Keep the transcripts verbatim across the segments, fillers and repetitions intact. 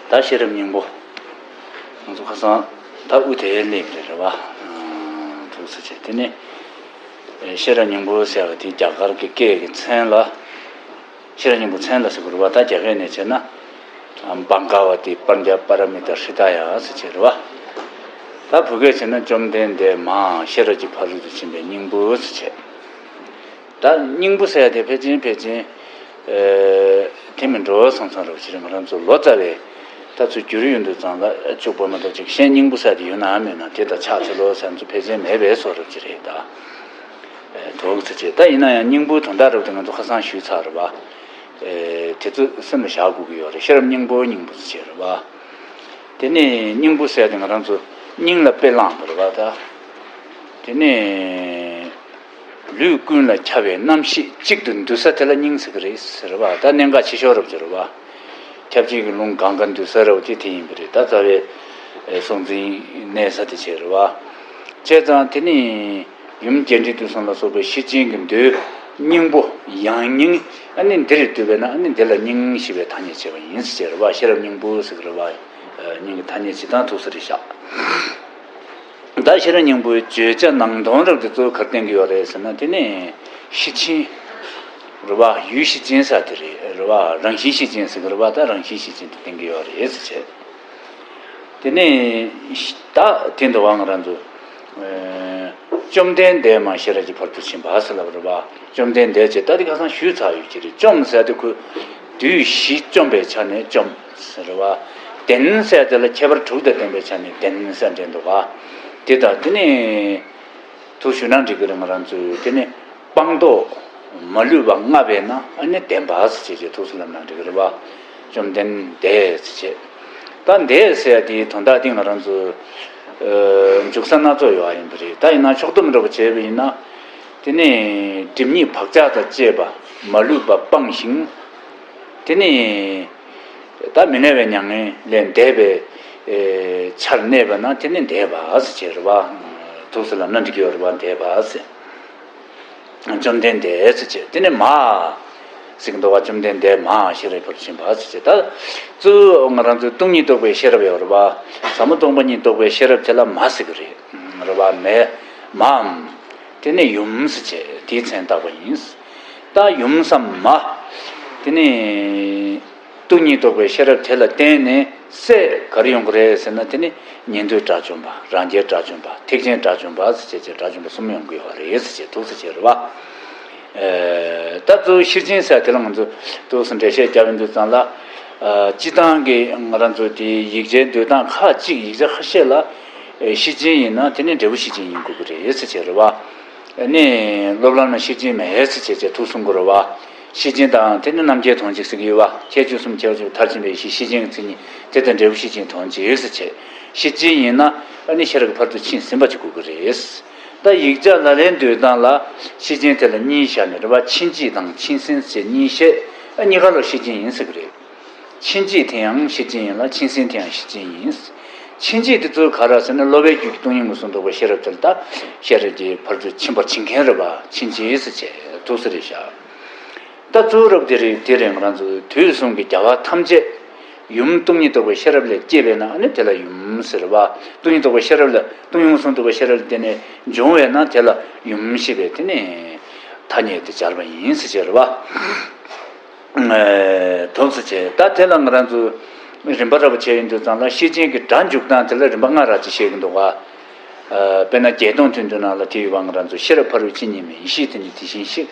ད་ཤེས་རབ་སྙིང་པོ། ང་ཚོ་ཁ་སང་ད་དབུ་དེ་སླེབས་རེད་རེད་བ། ཐུགས་རྗེ་ཆེ། དེ་ནས་ཤེས་རབ་སྙིང་པོ་ཟེར་བ་དེ་རྒྱ་གར་གྱི་སྐད་ཀྱི་མཚན་ལ། ཤེས་རབ་སྙིང་པོ་མཚན་ལ་ཟེར་དགོས་རེད་བ། ད་རྒྱ་སྐད་ནས་བྱས་ན། བྷ་ག་བ་ཏི་པྲཛྙཱ་པཱ་ར་མི་ཏཱ་ཧྲི་ད་ཡ་ཟེར་བྱས་རེད་བ། ད་བོད་སྐད་བྱས་ན་བཅོམ་ལྡན་འདས་མ་ཤེས་རབ་ཀྱི་ཕ་རོལ་ཏུ་ཕྱིན་པའི་སྙིང་པོ་ཟེར་བྱས། ད་སྙིང་པོ་ཟེར་ཡ་དེ་ཕལ་ཆེར་ཕལ་ཆེར། ཨེ། དེ་མིན་འགྲོ་སོང་ཙང་རོགས་ཅི་རེད། ང་རང་ཚོ་ལོ་ཙཱ་བའི་ད་ཚོ་བསྒྱུར་ཡོང་དུས་ཙང་ལ་ཅུག་པོ་མ་གཏོགས་ཅིག་གཞན་སྙིང་པོ་ཟེར་དེ་ཡོད་ན་མེད་ན་དེ་དང་ཕྱག་འཚལ་ལོ་ཟེར་ཚོ་ཕལ་ཆེར་མེད་པའི་བཟོ་རོགས་ཅི་རེད་ད། ཨེ། དོགས་ཟེར་བྱས། ད་ཡིན་ན་ཡང་སྙིང་པོའི་དོན་དག་རབ་དེ་ང་ཚོ་ཁ་སང་ཞུས་ཚར་རེད་བ། ཨེ། དེ་ཚོ་སེམས་ལ་བཞག་དགོས་ཀྱི་ཡོད་རེད། ཤེས་རབ་སྙིང་པོ་སྙིང་པོ་ཟེར་བྱས་རེད་བ། དེ་ནས་སྙིང་པོ་ཟེར་དེ་ང་རང་ཚོ་སྙིང་ལ་དཔེ་བླངས་པ་རེད་བ་ད། དེ་ནས། ལུས་ཀུན་ལ་ཁྱབ་པའི་རྣམ་ཤེས་གཅིག་ཏུ་འདུས་ས་དེ་ལ་སྙིང་ཟེར་གི་རེད་ཟེར་བ། ད་གནད་འགག་ཆེ་ཤོས་རབ་ཅིག་རེད་བ། ཁྱབ་བྱེད་ཀྱི་རླུང་གང་ག་འདུས་ས་རབ་དེ་དེ་ཡིན་པ་རེད། ད་རྩ་བའི་སྲོག་འཛིན་གནས་ས་དེ་བྱས་རེད་བ། བྱས་ཙང་དེ་ནི་ཡུམ་རྒྱས་འབྲིང་བསྡུས་གསུམ་ལ་སོགས་པའི་ཤེར་ཕྱིན་གྱི་མདོའི་སྙིང་པོ་ཡང་སྙིང་ཨ་ནི་འདིར་འདུས་པས་ན་ཨ་ནི་འདི་ལ་སྙིང་ཞེས་པའི་ཐ་སྙད་བྱས་པ་ཡིན་ཟེར་བ། ཤེས་རབ་སྙིང་པོ་ཟེར་གི་རེད་བ། སྙིང་གི་ཐ་སྙད་བྱེད་སྟངས་ཐུགས་སུ་རེ་བཞག་ད་ཤེས་རབ་སྙིང་པོའི་བརྗོད་བྱ་ནང་དོན་རབ་དེ་གཙོ་བོ་ག་རེ་བསྟན་གྱི་ཡོད་རེད་ཟེར་ན། དེ་ནི་ཤེར་ཕྱིན་རེད་བ། ཡུལ་ཤེར་ཕྱིན་ཟེར་དེ་རེད་རེད་བ། རང་བཞིན་ཤེར་ཕྱིན་ཟེར་གི་རེད་བ། ད་རང་བཞིན་ཤེར་ཕྱིན་དེ་བསྟན་གྱི་ཡོད་རེད་ཟེར་བྱས། དེ་ནས་ད་དེ་འདུག་བ། ང་རང་ཚོ་བཅོམ་ལྡན་འདས་མ་ཤེས་རབ་ཀྱི་ཕ་རོལ་ཏུ་ཕྱིན་པ་ཟེར་ལབ་རེད་བ། བཅོམ་ལྡན་འདས་ཀྱི་ད་དེ་ཁ་སང་ཞུས་ཚར་ཡོད་ཀྱི་རེད། བཅོམ་ཟེར་དེ་ཁོས་དུས་བཞི་བཅོམ་པའི་ཆ་ནས་བཅོམ་ཟེར་བ། ལྡན་ཟེར་དེ་ལ་ཁྱད་པར་དྲུག་དང་ལྡན་པའི་ཆ་ནས་ལྡན་ཟེར་འདྲ་འདུག་བ། དེ་དང་དེ་ནས་ཐུགས་ཞུ་ན་འགྲིག་གི་རེད། ང་རང་ཚོས་དེ་ནས་སྤངས་རྟོགས་མ་ལུས་པ་ལྔ་བས་ན་ཨ་ནི་ལྡན་པ་ཟེར་བྱས་ཀྱི་ཐུགས་སུ་ལབ་ན་འགྲིག་གི་རེད་བ། བཅོམ་ལྡན་འདས་ཟེར་བྱས། ད་འདས་ཟེར་ཡ་དེའི་དོན་དག་དེ་ང་རང་ཚོ་ཨ་འཇུག་ས་སྣ་ཚོགས་ཡོད་པ་ཡིན་པ་རེད། ད་ཡིན་ན་ཕྱོགས་བསྡོམས་འདྲ་པོ་བྱས་པ་ཡིན་ན། དེ་ནས་སྒྲིབ་གཉིས་བག་ཆགས་དང་བཅས་པ་མ་ལུས་པ་སྤངས་ཤིང་། དེ་ནས་ད་མི་གནས་པའི་མྱ་ངན་ལས་འདས་པའི་ཨེ་ཆར་གནས་པ་ན་དེ་ནི་འདས་པ་ཟེར་བྱས་རེད་བ། ཐུགས་སུ་ལབ་ན་འགྲིག་གི་ཡོད་རེད་བ། འདས་པ་ཟེར། བཅོམ་ལྡན་འདས་ཟེར་བྱས། དེ་ནི་མ་ཟེར་གི་འདུག་བ། བཅོམ་ལྡན་འདས་མ་ཤེས་རབ་ཕར་ཕྱིན་པ་ཟེར་བྱས། ད་གཙོ་བོ་ང་རང་ཚོའི་སྟོང་ཉིད་རྟོགས་པའི་ཤེས་རབ་ཡོད་རེད་བ། ཟབ་མོ་སྟོང་པ་ཉིད་རྟོགས་པའི་ཤེས་རབ་དེ་ལ་མ་ཟེར་གི་རེད། རེད་བ། མས་མའམ། དེ་ནི་ཡུམ་ཟེར་བྱས་དེའི་མཚན་བཏགས་པ་ཡིན། ད་ཡུམ་སམ་མ། དེ་ནི་སྟོང་ཉིད་རྟོགས་པའི་ཤེས་རབ་དེ་ལ་བརྟེན་ནས་སྲས་ག་རེ་ཡོང་གི་རེད་ཟེར་ན། དེ་ནི་ཉན་ཐོས་དགྲ་བཅོམ་པ། རང་རྒྱལ་དགྲ་བཅོམ་པ། ཐེག་ཆེན་དགྲ་བཅོམ་པ་ཟེར་བྱས་བྱས་དགྲ་བཅོམ་པ་གསུམ་ཡོང་གི་ཡོད་རེད་ཟེར་བྱས་ཐུགས་སུ་བྱས་རེད་བ། ཨེ། ད་གཙོ་བོ་ཤེར་ཕྱིན་ཟེར་དེ་ལ་ང་ཚོ་ཐུགས་སུ་འགྲེལ་བཤད་བརྒྱབ་ཡོང་དུས་ཙང་ལ། ཨ། སྤྱིར་བཏང་གི་ང་རང་ཚོ་དེ་ཡིག་ཆའི་འདོན་སྟངས་ཁག་ཅིག་ཡིག་ཆ་ཁ་ཤས་ལ། ཨེ། ཤེར་ཕྱིན་ཡིན་ན་དེ་ནི་འབྲས་བུ་ཤེར་ཕྱིན་ཡིན་དགོས་ཀྱི་རེད་ཟེར་བྱས་རེད་བ། ཨ་ནི་སློབ་ལམ་ན་ཤེར་ཕྱིན་མེད་ཟེར་བྱས་བྱས་ཐུགས་གསུང་གི་རེད་བ། ཤེར་ཕྱིན་དང་དེ་ནི་རྣམ་མཁྱེན་དོན་གཅིག་ཟེར་གྱི་ཡོད་བ། ཁྱད་ཆོས་གསུམ་ཁྱད་ཆོས་མཐར་ཕྱིན་པའི་ཡེ་ཤེས་ཤེར་ཕྱིན་གྱི་མཚན་ཉིད་དེ་དང་འབྲས་བུ་ཤེར་ཕྱིན་དོན་གཅིག་ཟེར་བྱས། ཤེར་ཕྱིན་ཡིན་ན་ཨ་ནི་ཤེས་རབ་ཀྱི་ཕ་རོལ་ཏུ་ཕྱིན་ཟིན་པ་ཅིག་དགོས་ཀྱི་རེད། ད་ཡིག་ཆ་ལག་ལེན་འདོན་སྟངས་ལ་ཤེར་ཕྱིན་དེ་ལ་གཉིས་བཞག་ནས་རེད་བ། ཕྱིན་བྱེད་དང་ཕྱིན་ཟིན་ཟེར་གཉིས་བཤད། ཨ། གཉིས་ཀ་ལ་ཤེར་ཕྱིན་ཡིན་ཟེར་གྱི་རེད། ཕྱིན་བྱེད་དེ་ཡང་ཤེར་ཕྱིན་ཡིན་ལ་ཕྱིན་ཟིན་དེ་ཡང་ཤེར་ཕྱིན་ཡིན། ཕྱིན་བྱེད་དེ་ཚོ་ག་རེ་ཟེར་ན། སློབ་པའི་རྒྱུད་ཀྱི་སྟོང་ཉིད་མངོན་སུམ་རྟོགས་པའི་ཤེས་རབ་དེ་ལ་ད་ཤེས་རབ་ཀྱི་ཕ་རོལ་ཏུ་ཕྱིན་པར་བྱེད་མཁན་རེད་བ། ཕྱིན་བྱེད་ཟེར་བྱས་ཐུགས་སུ་རེ་བཞག་ད་གཙོ་བོ་རབ་དེ་རེད། དེ་རེད། ང་རང་ཚོ་དུས་གསུམ་གྱི་རྒྱལ་བ་ཐམས་ཅད་ཡུམ་སྟོང་ཉིད་རྟོགས་པའི་ཤེས་རབ་ལས་སྐྱེས་པས་ན་ཨ་ནི་དེ་ལ་ཡུམ་ཟེར་བ། སྟོང་ཉིད་རྟོགས་པའི་ཤེས་རབ་ལ། སྟོང་ཉིད་མངོན་སུམ་རྟོགས་པའི་ཤེས་རབ་ལ་བརྟེན་ནས་འབྱུང་བས་ན་དེ་ལ་ཡུམ་ཞེས་པའི་དེ་ནི་ཐ་སྙད་དེ་སྦྱར་བ་ཡིན་ཟེར་བྱས་རེད་བ། ཨེ། ཐུགས་སུ་ཆེ། ད་དེ་ལ་ང་རང་ཚོ་རིམ་པ་འདྲ་པོ་བྱས་ཡོང་དུས་ཙང་ལ་ཤེར་ཕྱིན་གྱི་སྒྲ་འཇུག་སྟངས་དེ་ལ་རིམ་པ་ལྔ་རག་ཅིག་བཤད་ཀྱི་འདུག་ག་ཨ། དཔེར་ན་བརྒྱད་སྟོང་ཐུན་དུ་ན་ལ་དེ་ཡོད་པ། ང་རང་ཚོ་ཤེས་རབ་ཕ་རོལ་ཕྱིན་གཉིས་མེད་ཡེ་ཤེས་དེ་ནི་དེ་བཞིན་གཤེགས།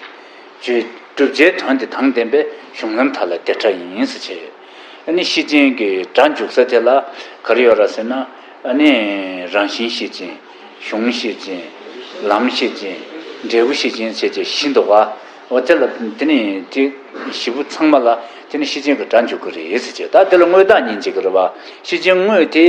བརྗོད་བསྒྲུབ་བྱའི་དོན་དེ་དང་ལྡན་པའི་གཞུང་ལམ་མཐའ་ལ་དེ་འདྲ་ཡིན་ཟེར་བྱས། ཨ་ནི་ཤེར་ཕྱིན་གྱི་སྒྲ་འཇུག་ས་དེ་ལ་ག་རེ་ཡོད་རེད་ཟེར་ན། ཨ་ནི་རང་བཞིན་ཤེར་ཕྱིན། གཞུང་ཤེར་ཕྱིན། ལམ་ཤེར་ཕྱིན། འབྲས་བུ་ཤེར་ཕྱིན་ཟེར་བྱས་བཞི་འདུག་ག་འོ་དེ་ལ་དེ་ནི་དེ་བཞི་པོ་ཚང་མ་ལ་དེ་ནི་ཤེར་ཕྱིན་གྱི་སྒྲ་འཇུག་གི་རེད་ཟེར་བྱས། ད་དེ་ལ་དངོས་བཏགས་གཉིས་འབྱེད་ཀྱི་རེད་བ། ཤེར་ཕྱིན་དངོས་དེ་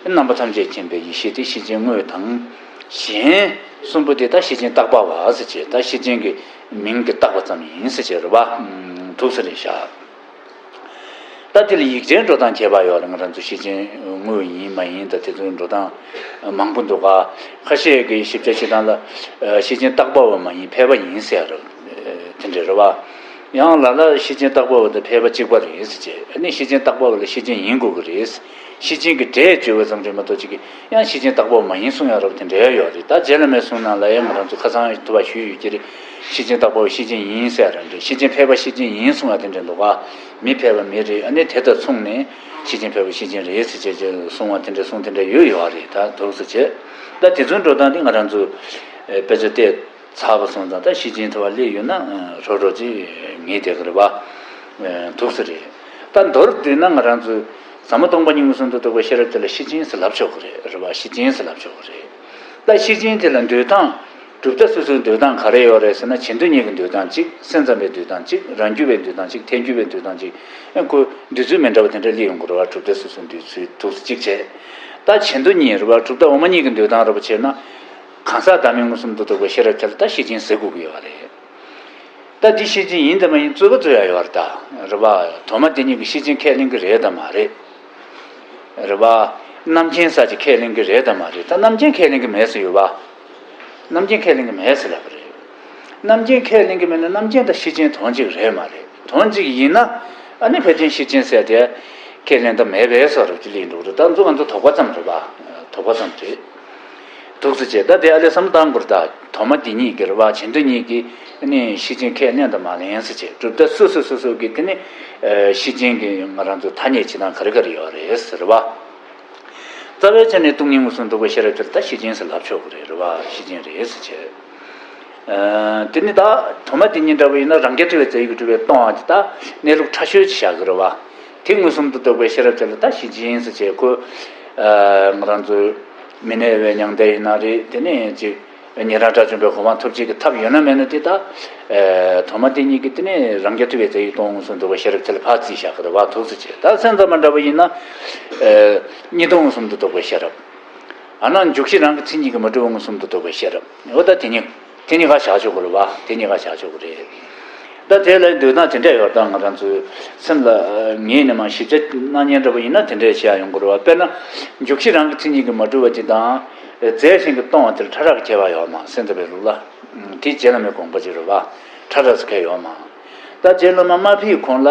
རྣམ་པ་ཐམས་ཅད་མཁྱེན་པའི་ཡེ་ཤེས་དེ་ཤེར་ཕྱིན་དངོས་དང་། གཞན་གསུམ་པོ་དེ་ད་ཤེར་ཕྱིན་བཏགས་པ་བ་ཟེར་བྱས། ད་ཤེར་ཕྱིན་གྱི་མིང་གི་བཏགས་པ་ཙམ་ཡིན་ཟེར་བྱས་རེད་བ། ཐུགས་སུ་རེ་བཞག་ད་དེ་ལ་ཡིག་ཆའི་འགྲོ་སྟངས་ཁྱད་པར་ཡོད་རེད། ང་རང་ཚོ་ཤེར་ཕྱིན་དངོས་ཡིན་མ་ཡིན་ད་དེ་ཚོའི་འགྲོ་སྟངས་མང་པོ་འདུག་ག་ཁ་ཤས་ཀྱིས་ཞིབ་ཆ་བྱེད་སྟངས་ལ་ཤེར་ཕྱིན་བཏགས་པ་བ་མ་ཡིན་ཕལ་པ་ཡིན་ཟེར་ཡ་རེད། དེ་འདྲ་རེད་བ། ཡང་ལ་ལ་ཤེར་ཕྱིན་བཏགས་པ་བ་དང་ཕལ་པ་གཅིག་པ་རེད་ཟེར་བྱས། ཨ་ནི་ཤེར་ཕྱིན་བཏགས་པ་བ་ལ་ཤེར་ཕྱིན་ཡིན་དགོས་ཀྱི་རེད། ཤེར་ཕྱིན་གྱི་སྒྲས་བརྗོད་པ་ཙམ་རེད་མ་གཏོགས་ཅིག་གིས་ཡང་ཤེར་ཕྱིན་བཏགས་པ་བ་མ་ཡིན་གསུང་ཡ་རབ་དེ་འདྲ་ཡོད་རེད། ད་རྗེ་བླ་མའི་གསུང་ནང་ལ་ཡང་ང་རང་ཚོ་ཁ་སང་ཐུབ་པ་ཞུས་ཡོད་ཀྱི་རེད། ཤེར་ཕྱིན་བཏགས་པ་བ་ཤེར་ཕྱིན་ཡིན་ཟེར་ཡ་རང་རེད། ཤེར་ཕྱིན་ཕལ་པ་ཤེར་ཕྱིན་ཡིན་གསུང་ཡ་དེ་འདྲ་འདུག་ག་མི་ཕལ་པ་མི་རེད། ཨ་ནི་དེ་དང་མཚུངས་ནས་ཤེར་ཕྱིན་ཕལ་པ་ཤེར་ཕྱིན་རེད་ཟེར་བྱས་བྱས་གསུང་བ་དེ་འདྲ་གསུང་དེ་འདྲ་ཡོད་ཡོད་རེད། ད་འདུག་ཟེར་བྱས། ད་དེ་ཚོའི་འགྲོ་སྟངས་དེ་ང་རང་ཚོ་དཔེ་ཆ་བལྟས། ཚར་བ་སོང་ཙང་ད་ཤེར་ཕྱིན་ཐུབ་པ་སླེབས་ཡོད་ན་རོ་རོ་ཅིག་ངེས་བསྡད་ཀྱི་རེད་པ། འདུག་སེ་རེད། ད་མདོར་བསྡུས་ན་ང་རང་ཚོས་ཟབ་མོ་སྟོང་པ་ཉིད་མངོན་སུམ་དུ་རྟོགས་པའི་ཤེས་རབ་དེ་ལ་ཤེར་ཕྱིན་ཟེར་ལབ་ཆོག་གི་རེད། རེད་པ། ཤེར་ཕྱིན་ཟེར་ལབ་ཆོག་གི་རེད། ད་ཤེར་ཕྱིན་དེ་ལ་འདུས་སྟངས། གྲུབ་མཐའ་སོ་སོའི་འདུས་སྟངས་ག་རེ་ཡོད་རེད་ཟེར་ན། བྱེ་མདོ་གཉིས་ཀྱི་འདུས་སྟངས་གཅིག་སེམས་ཙམ་པའི་འདུས་སྟངས་གཅིག་རང་རྒྱུད་པའི་འདུས་སྟངས་གཅིག་ཐལ་འགྱུར་བའི་འདུས་སྟངས་གཅིག་ཨ་ཁོ་འདུས་ཚུལ་མི་འདྲ་བ་དེ་འདྲ་སླེབས་ཡོང་གི་རེད་པ། གྲུབ་མཐའ་སོ་སོའི་འདུས་ཚུལ་འདུག་སེ་གཅིག་བྱས། ད་བྱེ་མདོ་གཉིས་རེད་པ། གྲུབ་མཐའ་འོག་མ་གཉིས་ཀྱི་འདུས་སྟངས་རེད་པ་བྱས་ན། གང་ཟག་བདག་མེད་མངོན་སུམ་དུ་རྟོགས་པའི་ཤེས་རབ་དེ་ལ་ད་ཤེར་ཕྱིན་ཟེར་དགོས་ཀྱི་ཡོད་རེད། ད་འདི་ཤེར་ཕྱིན་ཡིན་དང་མ་ཡིན་རྩོད་པ་རྩོད་ཡ་ཡོད་རེད་ད། རེད་པ། དོན་མ་དེ་གཉིས་ཀྱི་ཤེར་ཕྱིན་ཁས་ལེན་གྱི་རེད་དམ་མ་རེད། རེད་པ། རྣམ་མཁྱེན་ས་ཅིག་ཁས་ལེན་གྱི་རེད་དམ་མ་རེད། ད་རྣམ་མཁྱེན་ཁས་ལེན་གྱི་མེད་ཟེར་ཡོད་པ། རྣམ་མཁྱེན་ཁས་ལེན་གྱི་མེད་ཟེར་ལབ་པ་རེད། རྣམ་མཁྱེན་ཁས་ལེན་གྱི་མེད་ན་རྣམ་མཁྱེན་དང་ཤེར་ཕྱིན་དོན་གཅིག་རེད་མ་རེད། དོན་གཅིག་ཡིན་ན། ཨ་ནི་ཕལ་ཆེར་ཤེར་ཕྱིན་ཟེར་དེ་ཁས་ལེན་ད་མེད་པའི་བཟོ་འདྲ་ཅིག་སླེབས་འགྲོ་གི་རེད། ད་ཚོ་ང་ཚོ་དོགས་པ་ཙམ་རེད་པ། དོགས་པ་ཙམ་རེད། འདུག་སེ་བྱས། ད་དེ་ཨ་ལས་བསམ་བློ་བཏང་དགོས་རེད་ད། དོན་མ་དེ་གཉིས་ཀྱི་རེད་པ། བྱེ་མདོ་གཉིས་ཀྱིས་ནི་ཤེར་ཕྱིན་ཁས་ལེན་དང་མ་ལེན་ཟེར་བྱས། གྲུབ་མཐའ་སོ་སོ་སོ་སོ་གི་དེ་ནི་ཤེར་ཕྱིན་གྱི་ང་རང་ཚོ་ཐ་སྙད་བྱེད་སྟངས་ག་རེ་ག་རེ་ཡོད་རེད་ཟེར་བ། རྩ་བའི་ཆ་ནས་སྟོང་ཉིད་མངོན་སུམ་རྟོགས་པའི་ཤེས་རབ་དེ་ལ་ད་ཤེར་ཕྱིན་ཟེར་ལབ་ཆོག་གི་རེད། རེད་པ། ཤེར་ཕྱིན་རེད་ཟེར་བྱས། ཨ། དེ་ནི་ད་དོན་མ་དེ་གཉིས་འདྲ་བ་ཡིན་ན། རང་རྐྱ་ཐུབ་པའི་རྩ་བའི་གྲུབ་པས་སྟོང་པ་དེ་ད་གནས་ལུགས་ཕྲ་ཤོས་ཅིག་བཞག་གི་རེད་པ། དེ་མངོན་སུམ་དུ་རྟོགས་པའི་ཤེས་རབ་དེ་ལ་ད་ཤེར་ཕྱིན་ཟེར་བྱས། ཁོ། ཨ། ང་རང་ཚོའི་མི་གནས་པའི་མྱང་འདས་ཡིན་ན་རེད། དེ་ནས་ཅིག་ཉན་རང་དགྲ་བཅོམ་པའི་གོ་འཕང་ཐོབ་བྱེད་ཀྱི་ཐབས་ཡོད་ན་མེད་ན་དེ་ད། ཨ། དོན་མ་དེ་གཉིས་ཀྱི་དེ་ནས་རང་རྐྱ་ཐུབ་པའི་རྩ་བའི་སྟོང་མངོན་སུམ་དུ་རྟོགས་པའི་ཤེས་རབ་དེ་ལ་ཕར་བརྩིས་བཞག་གི་རེད་པ། འདུག་སེ་བྱས། ད་སེམས་ཙམ་པ་འདྲ་བ་ཡིན་ན། ཨ། གཉིས་སྟོང་མངོན་སུམ་དུ་རྟོགས་པའི་ཤེས་རབ། ཨ་ནི་འཇུག་གཞི་རང་གི་མཚན་ཉིད་ཀྱིས་མ་གྲུབ་པ་མངོན་སུམ་དུ་རྟོགས་པའི་ཤེས་རབ། འོ་ད་དེ་གཉིས། དེ་གཉིས་ཀ་བཞག་ཆོག་གི་རེད་པ། དེ་གཉིས་ཀ་བཞག་ཆོག་གི་རེད། ད་དེ་ལ་འདོད་སྟངས་དེ་འདྲ་ཡོད། ད་ང་རང་ཚོའི་སེམས་ལ་ངེས་ནས་མ་ཞིབ་ཆ་གནང་མཁན་འདྲ་པོ་ཡིན་ན་དེ་འདྲ་བཤད་ཡ་ཡོང་གི་རེད་པ། དཔེར་ན། འཇུག་གཞི་རང་གི་མཚན་ཉིད་ཀྱིས་མ་གྲུབ་པ་དེ་དང་། རྫས་གཞན་གྱིས་སྟོང་པ་དེར་ཕྲ་རགས་ཁྱད་པར་ཡོད་མ། སེམས་ཙམ་པའི་ལུགས་ལ། དེ་རྗེ་བླ་མའི་དགོངས་པ་ཅིག་རེད་པ། ཕྲ་རགས་སུ་ཁྱད་ཡོད་མ། ད་རྗེ་བླ་མ་མ་ཕེབས་གོང་ལ།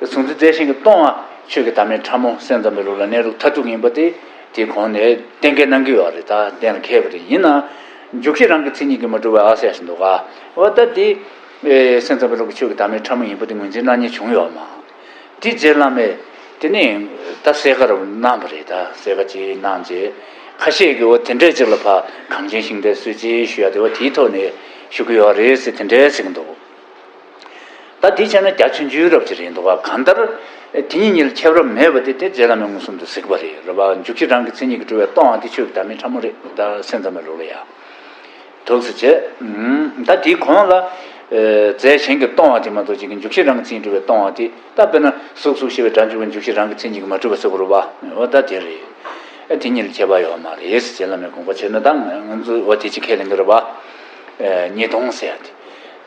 གཟུང་འཛིན་རྫས་གཞན་གྱིས་སྟོང་པ་ཆོས་ཀྱི་བདག་མེད་ཕྲ་མོ་སེམས་ཙམ་པའི་ལུགས་ལ་གནས་ལུགས་མཐར་ཐུག་ཡིན་པ་དེ། དེ་གོང་ནས་གཏན་འཁེལ་གནང་གི་ཡོད་རེད། ད་གཏན་ལ་འཁེལ་བ་རེད། ཡིན་ནའང་། འཇུག་གཞི་རང་གི་མཚན་ཉིད་ཀྱིས་མ་གྲུབ་པ་ཨ་ཟེར་བཞིན་འདུག་ག་འོ་ད་དེ། ཨེ། སེམས་ཙམ་པའི་ལུགས་ཀྱི་ཆོས་ཀྱི་བདག་མེད་ཕྲ་མོ་ཡིན་པ་དེ་ངོས་འཛིན་གནང་མཁན་བྱུང་ཡོད་མ། དེ་རྗེ་བླ་མས་དེ་ནས་ད་གསལ་ཁ་རུ་གནང་བ་རེད། ད་གསལ་ཁ་ཅིག་གནང་རྗེས། ཁ་ཤས་ཀྱིས་འོ་དེ་འདྲའི་ཅིག་ལ་ཕར་གངས་ཅན་ཤིང་རྟའི་སྲོལ་འབྱེད་ཞུ་ཡ་དེ་འོ་དེའི་ཐོག་ནས་ཞུ་གི་ཡོད་རེད་ཟེར་དེ་འདྲའི་ཟེར་གྱི་འདུག་ད་དེ་བྱས་ན་རྒྱ་ཆུང་ཆུང་རབ་ཅིག་རེད་འདུག་ག་གང་ལྟར། དེ་གཉིས་གཉིས་ལ་ཁྱད་པར་མེད་པ་དེ་དེ་རྗེ་བླ་མས་མངོན་སུམ་དུ་གཟིགས་པ་རེད། རེད་པ། འཇུག་གཞི་རང་གི་མཚན་ཉིད་ཀྱིས་གྲུབ་པའི་སྟོང་པ་དེ་ཆོས་ཀྱི་བདག་མེད་ཕྲ་མོ་རེད། ད་སེམས་ཙམ་པའི་ལུགས་ལ་ཡ། འདུག་སེ་བྱས། ཨུམ། ད་དེའི་གོང་ལ། ཨེ། རྫས་གཞན་གྱིས་སྟོང་པ་དེ་མ་གཏོགས་ཅིག་གི་འཇུག་གཞི་རང་གི་མཚན་ཉིད་གྲུབ་པའི་སྟོང་པ་དེ། ད་དཔེར་ན་གཟུགས་གཟུགས་ཞེས་པའི་སྒྲ་འཇུག་པའི་འཇུག་གཞི་རང་གི་མཚན་ཉིད་ཀྱིས་མ་གྲུབ་པ་ཟེར་དགོས་རེད་པ། འོ་ད་དེ་རེད། ཨེ། དེ་གཉིས་ལ་ཁྱད་པར་ཡོད་མ་རེད་ཟེར་རྗེ་བླ་མས་དགོངས་པ་བྱས་ན། ད་ང་ཚོས་འོ་དེ་ཅིག་ཁས་ལེན་གྱི་རེད་པ། ཨེ། གཉིས་སྟོང་ཟེར་ཡ་དེ།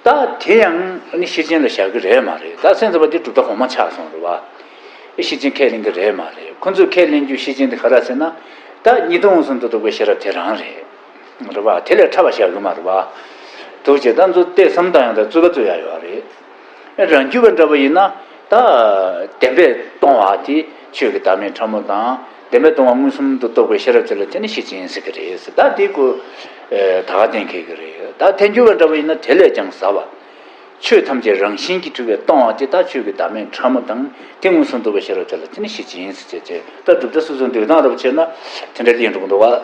ད་དེ་ཡང་ནི་ཤེར་ཕྱིན་ལ་བཞག་གི་རེད་མ་རེད། ད་སེམས་ཙམ་པ་དེ་གྲུབ་མཐའ་གོང་མ་ཆགས་སོང་རེད་པ། ཨེ། ཤེར་ཕྱིན་ཁས་ལེན་གྱི་རེད་མ་རེད། ཁོ་ཚོས་ཁས་ལེན་རྒྱུ་ཤེར་ཕྱིན་དེ་ག་རེ་ཟེར་ན། ད་གཉིས་སྟོང་མངོན་སུམ་དུ་རྟོགས་པའི་ཤེས་རབ་དེ་རང་རེད། རེད་པ། དེ་ལས་ཕྲ་བ་བཞག་གི་མ་རེད་པ། འདུག་སེ་བྱས། ད་ཚོ་བལྟས་བསམ་བཏང་ཡང་ད་རྩོད་པ་རྩོད་ཡ་ཡོད་རེད། རང་རྒྱུད་པ་འདྲ་པོ་ཡིན་ན། ད་བདེན་པས་སྟོང་པ་དེ་ཆོས་ཀྱི་བདག་མེད་ཕྲ་མོ་དང་། བདེན་པས་སྟོང་པ་མངོན་སུམ་དུ་རྟོགས་པའི་ཤེས་རབ་དེ་ལ་དེ་ནི་ཤེར་ཕྱིན་ཟེར་གྱི་རེད་ཟེར། ད་དེ་ཀོ། ཨེ། ད་ག་གཏན་འཁེལ་གྱི་རེད། ད་ཐལ་འགྱུར་བ་འདྲ་པོ་ཡིན་ན་དེ་ལས་ཀྱང་ཟབ་པ། ཆོས་ཐམས་ཅད་རང་བཞིན་གྱིས་གྲུབ་པས་སྟོང་པ་དེ་ད་ཆོས་ཀྱི་བདག་མེད་ཕྲ་མོ་དང་། དེ་མངོན་སུམ་རྟོགས་པའི་ཤེས་རབ་དེ་ལ་དེ་ནི་ཤེར་ཕྱིན་ཟེར་བྱས་བྱས། ད་གྲུབ་མཐའ་སོ་སོའི་འདོད་སྟངས་རབ་བྱས་ན་དེ་འདྲ་ལེན་འགྲོ་གི་འདུག་ག་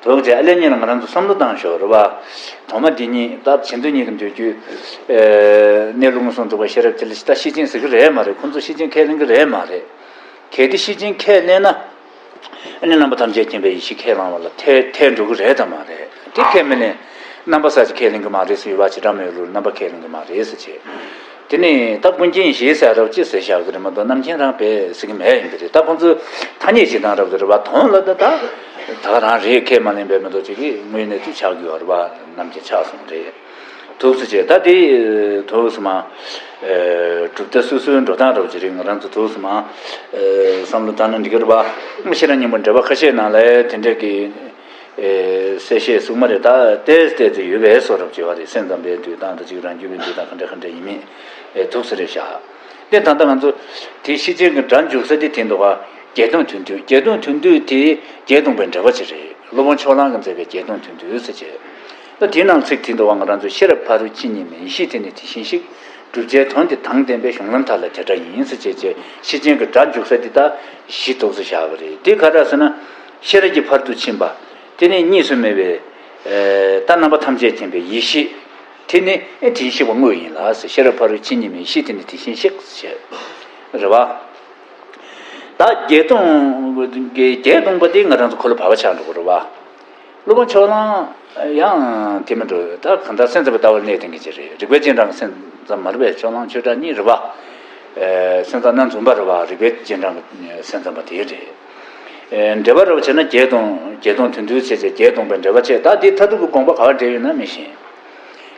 དོགས་བྱས། ཨ་ལས་གཉིས་ལ་ང་རང་ཚོ་བསམ་བློ་བཏང་ཞོག་རེད་པ། དོན་མ་འདི་གཉིས་ད་བྱེ་མདོ་གཉིས་ཀྱི་འདོད་རྒྱུ། ཨེ། གནས་ལུགས་མངོན་སུམ་རྟོགས་པའི་ཤེས་རབ་དེ་ལ་ད་ཤེར་ཕྱིན་ཟེར་གྱི་རེད་མ་རེད། ཁོང་ཚོ་ཤེར་ཕྱིན་ཁས་ལེན་གྱི་རེད་མ་རེད། གལ་ཏེ་ཤེར་ཕྱིན་ཁས་ལེན་ན། ཨ་ནི་རྣམ་པ་ཐམས་ཅད་མཁྱེན་པའི་ཡེ་ཤེས་ཁས་བླངས་པ་ལ་ཐལ་ཐལ་འགྲོ་གི་རེད་དམ་མ་རེད། དེ་ཁས་མི་ལེན། རྣམ་པ་ས་ཅིག་ཁས་ལེན་གྱི་མ་རེད་ཟེར་བ་ཅིག་འདྲ་མོད་ལུགས། རྣམ་པ་ཁས་ལེན་གྱི་མ་རེད་ཟེར་བྱས། དེ་ནས་ད་ཀུན་མཁྱེན་ཞེས་ཟེར་རབ་ཅེས་ཟེར་བཞག་གི་རེད་མ་གཏོགས་རྣམ་མཁྱེན་རང་པས་ཟེར་གྱི་མེད་ཡིན་གྱི་རེད། ད་ཁོང་ཚོས་ཐ་སྙད་བྱེད་སྟངས་རབ་ཀྱི་རེད་པ། དོན་ལ་ད་ད་ད་ག་རང་རེད། ཁས་མ་ལེན་པས་མ་གཏོགས་ཅིག་གི་དངོས་གནས་དུ་ཆགས་ཀྱི་ཡོད་རེད་པ། རྣམ་མཁྱེན་ཆགས་སོང་རེད། འདུག་སེ་བྱས། ད་དེ་འདུག་སེ་མ། ཨེ། གྲུབ་མཐའ་སོ་སོའི་འགྲོ་སྟངས་རབ་ཅིག་རེད། ང་རང་ཚོ་འདུག་སེ་མ། ཨེ། བསམ་བློ་བཏང་ན་འགྲིག་གི་རེད་པ། ཤེས་རབ་སྙིང་པོ་འགྲེལ་པ་ཁ་ཤས་ནང་ལ་དེ་འདྲ་གི། གསལ་བཤད་གསུངས་མ་རེད། ད་ཏོག་ཙམ་ཏོག་ཙམ་ཡོད་པའི་བཟོ་འདྲ་བྱས་པ་རེད། སེམས་ཙམ་པའི་འདོད་སྟངས་དང་གཅིག་རང་རྒྱུད་པའི་འདོད་སྟངས་ག་འདྲ་ག་འདྲ་ཡིན་མིན་ཐུགས་སུ་རེད་བཞག་དེ་ད་ལྟ་ང་ཚོ་དེ་ཤེར་ཕྱིན་གྱི་སྒྲ་འཇུག་ས་དེ་དེ་འདུག་ག་བརྒྱད་སྟོང་དོན་བསྡུས། བརྒྱད་སྟོང་དོན་བསྡུས་དེ་བརྒྱད་སྟོང་པའི་འགྲེལ་པ་ཅིག་རེད། སློབ་དཔོན་ཕྱོགས་གླང་གིས་མཛད་པའི་བརྒྱད་སྟོང་དོན་བསྡུས་ཟེར་བྱས། ད་དེའི་ནང་ཚིག་དེ་འདུག་ག་ང་རང་ཚོ་ཤེས་རབ་ཕ་རོལ་ཕྱིན་གཉིས་མེད། ཡེ་ཤེས་དེ་ནི་དེ་བཞིན་གཤེགས། བསྒྲུབ་བྱའི་དོན་དེ་དང་ལྡན་པས། གཞུང་ལམ་མཐའ་ལ་དེ་འདྲ་ཡིན་ཟེར་བྱས་བྱས་ཤེར་ཕྱིན་གྱི་སྒྲ་འཇུག་ས་དེ་ད་བཞི་ཐོག་ཏུ་བཞག་པ་རེད། དེ་ག་རེ་ཟེར་ན། ཤེས་རབ་ཀྱི་ཕ་རོལ་ཏུ་ཕྱིན་པ། དེ་ནི་གཉིས་སུ་མེད་པའི་ད་རྣམ་པ་ཐམས་ཅད་མཁྱེན་པའི་ཡེ་ཤེས། དེ་ནི་དེ་བཞིན་གཤེགས་པ་དངོས་ཡིན་ལ་ཟེར། ཤེས་རབ་ཕ་རོལ་ཕྱིན་གཉིས་མེད། ཡེ་ཤེས་དེ་ནི་དེ་བཞིན་གཤེགས་ཟེར། རེད་བ། ད་བརྒྱད་སྟོང་གི་བརྒྱད་སྟོང་པ་དེ་ང་རང་ཚོ་འཁོར་ལོ་བར་པ་ཆགས་འགྲོ་གི་རེད་བ། སློབ་དཔོན་ཕྱོགས་གླང་ཡང་དེ་མི་འགྲོ། ད་གང་ལྟར་སེམས་ཙམ་པའི་ལྟ་བར་གནས་བསྟན་མཁན་ཅིག་རེད། རིགས་པའི་རྗེས་འབྲང་གི་སེམས་ཙམ་མ་རེད་པས། ཕྱོགས་གླང་ཆོས་གྲགས་གཉིས་རེད་བ། སེམས་ཙམ་རྣམ་རྫུན་པ་རེད་བ། རིགས་པའི་རྗེས་འབྲང་གི་སེམས་ཙམ་པ་དེ་རེད། འགྲེལ་པ་རེད་བ་བྱས་ན་བརྒྱད་སྟོང་བརྒྱད་སྟོང་དོན་བསྡུས་བྱས་བྱས་བརྒྱད་སྟོང་པའི་འགྲེལ་པ་བྱས། ད་དེ་མཐར་ཐུག་གི་དགོངས་པ་ག་བར་འབྲེལ་ཡོད་ན་མི་ཤེས།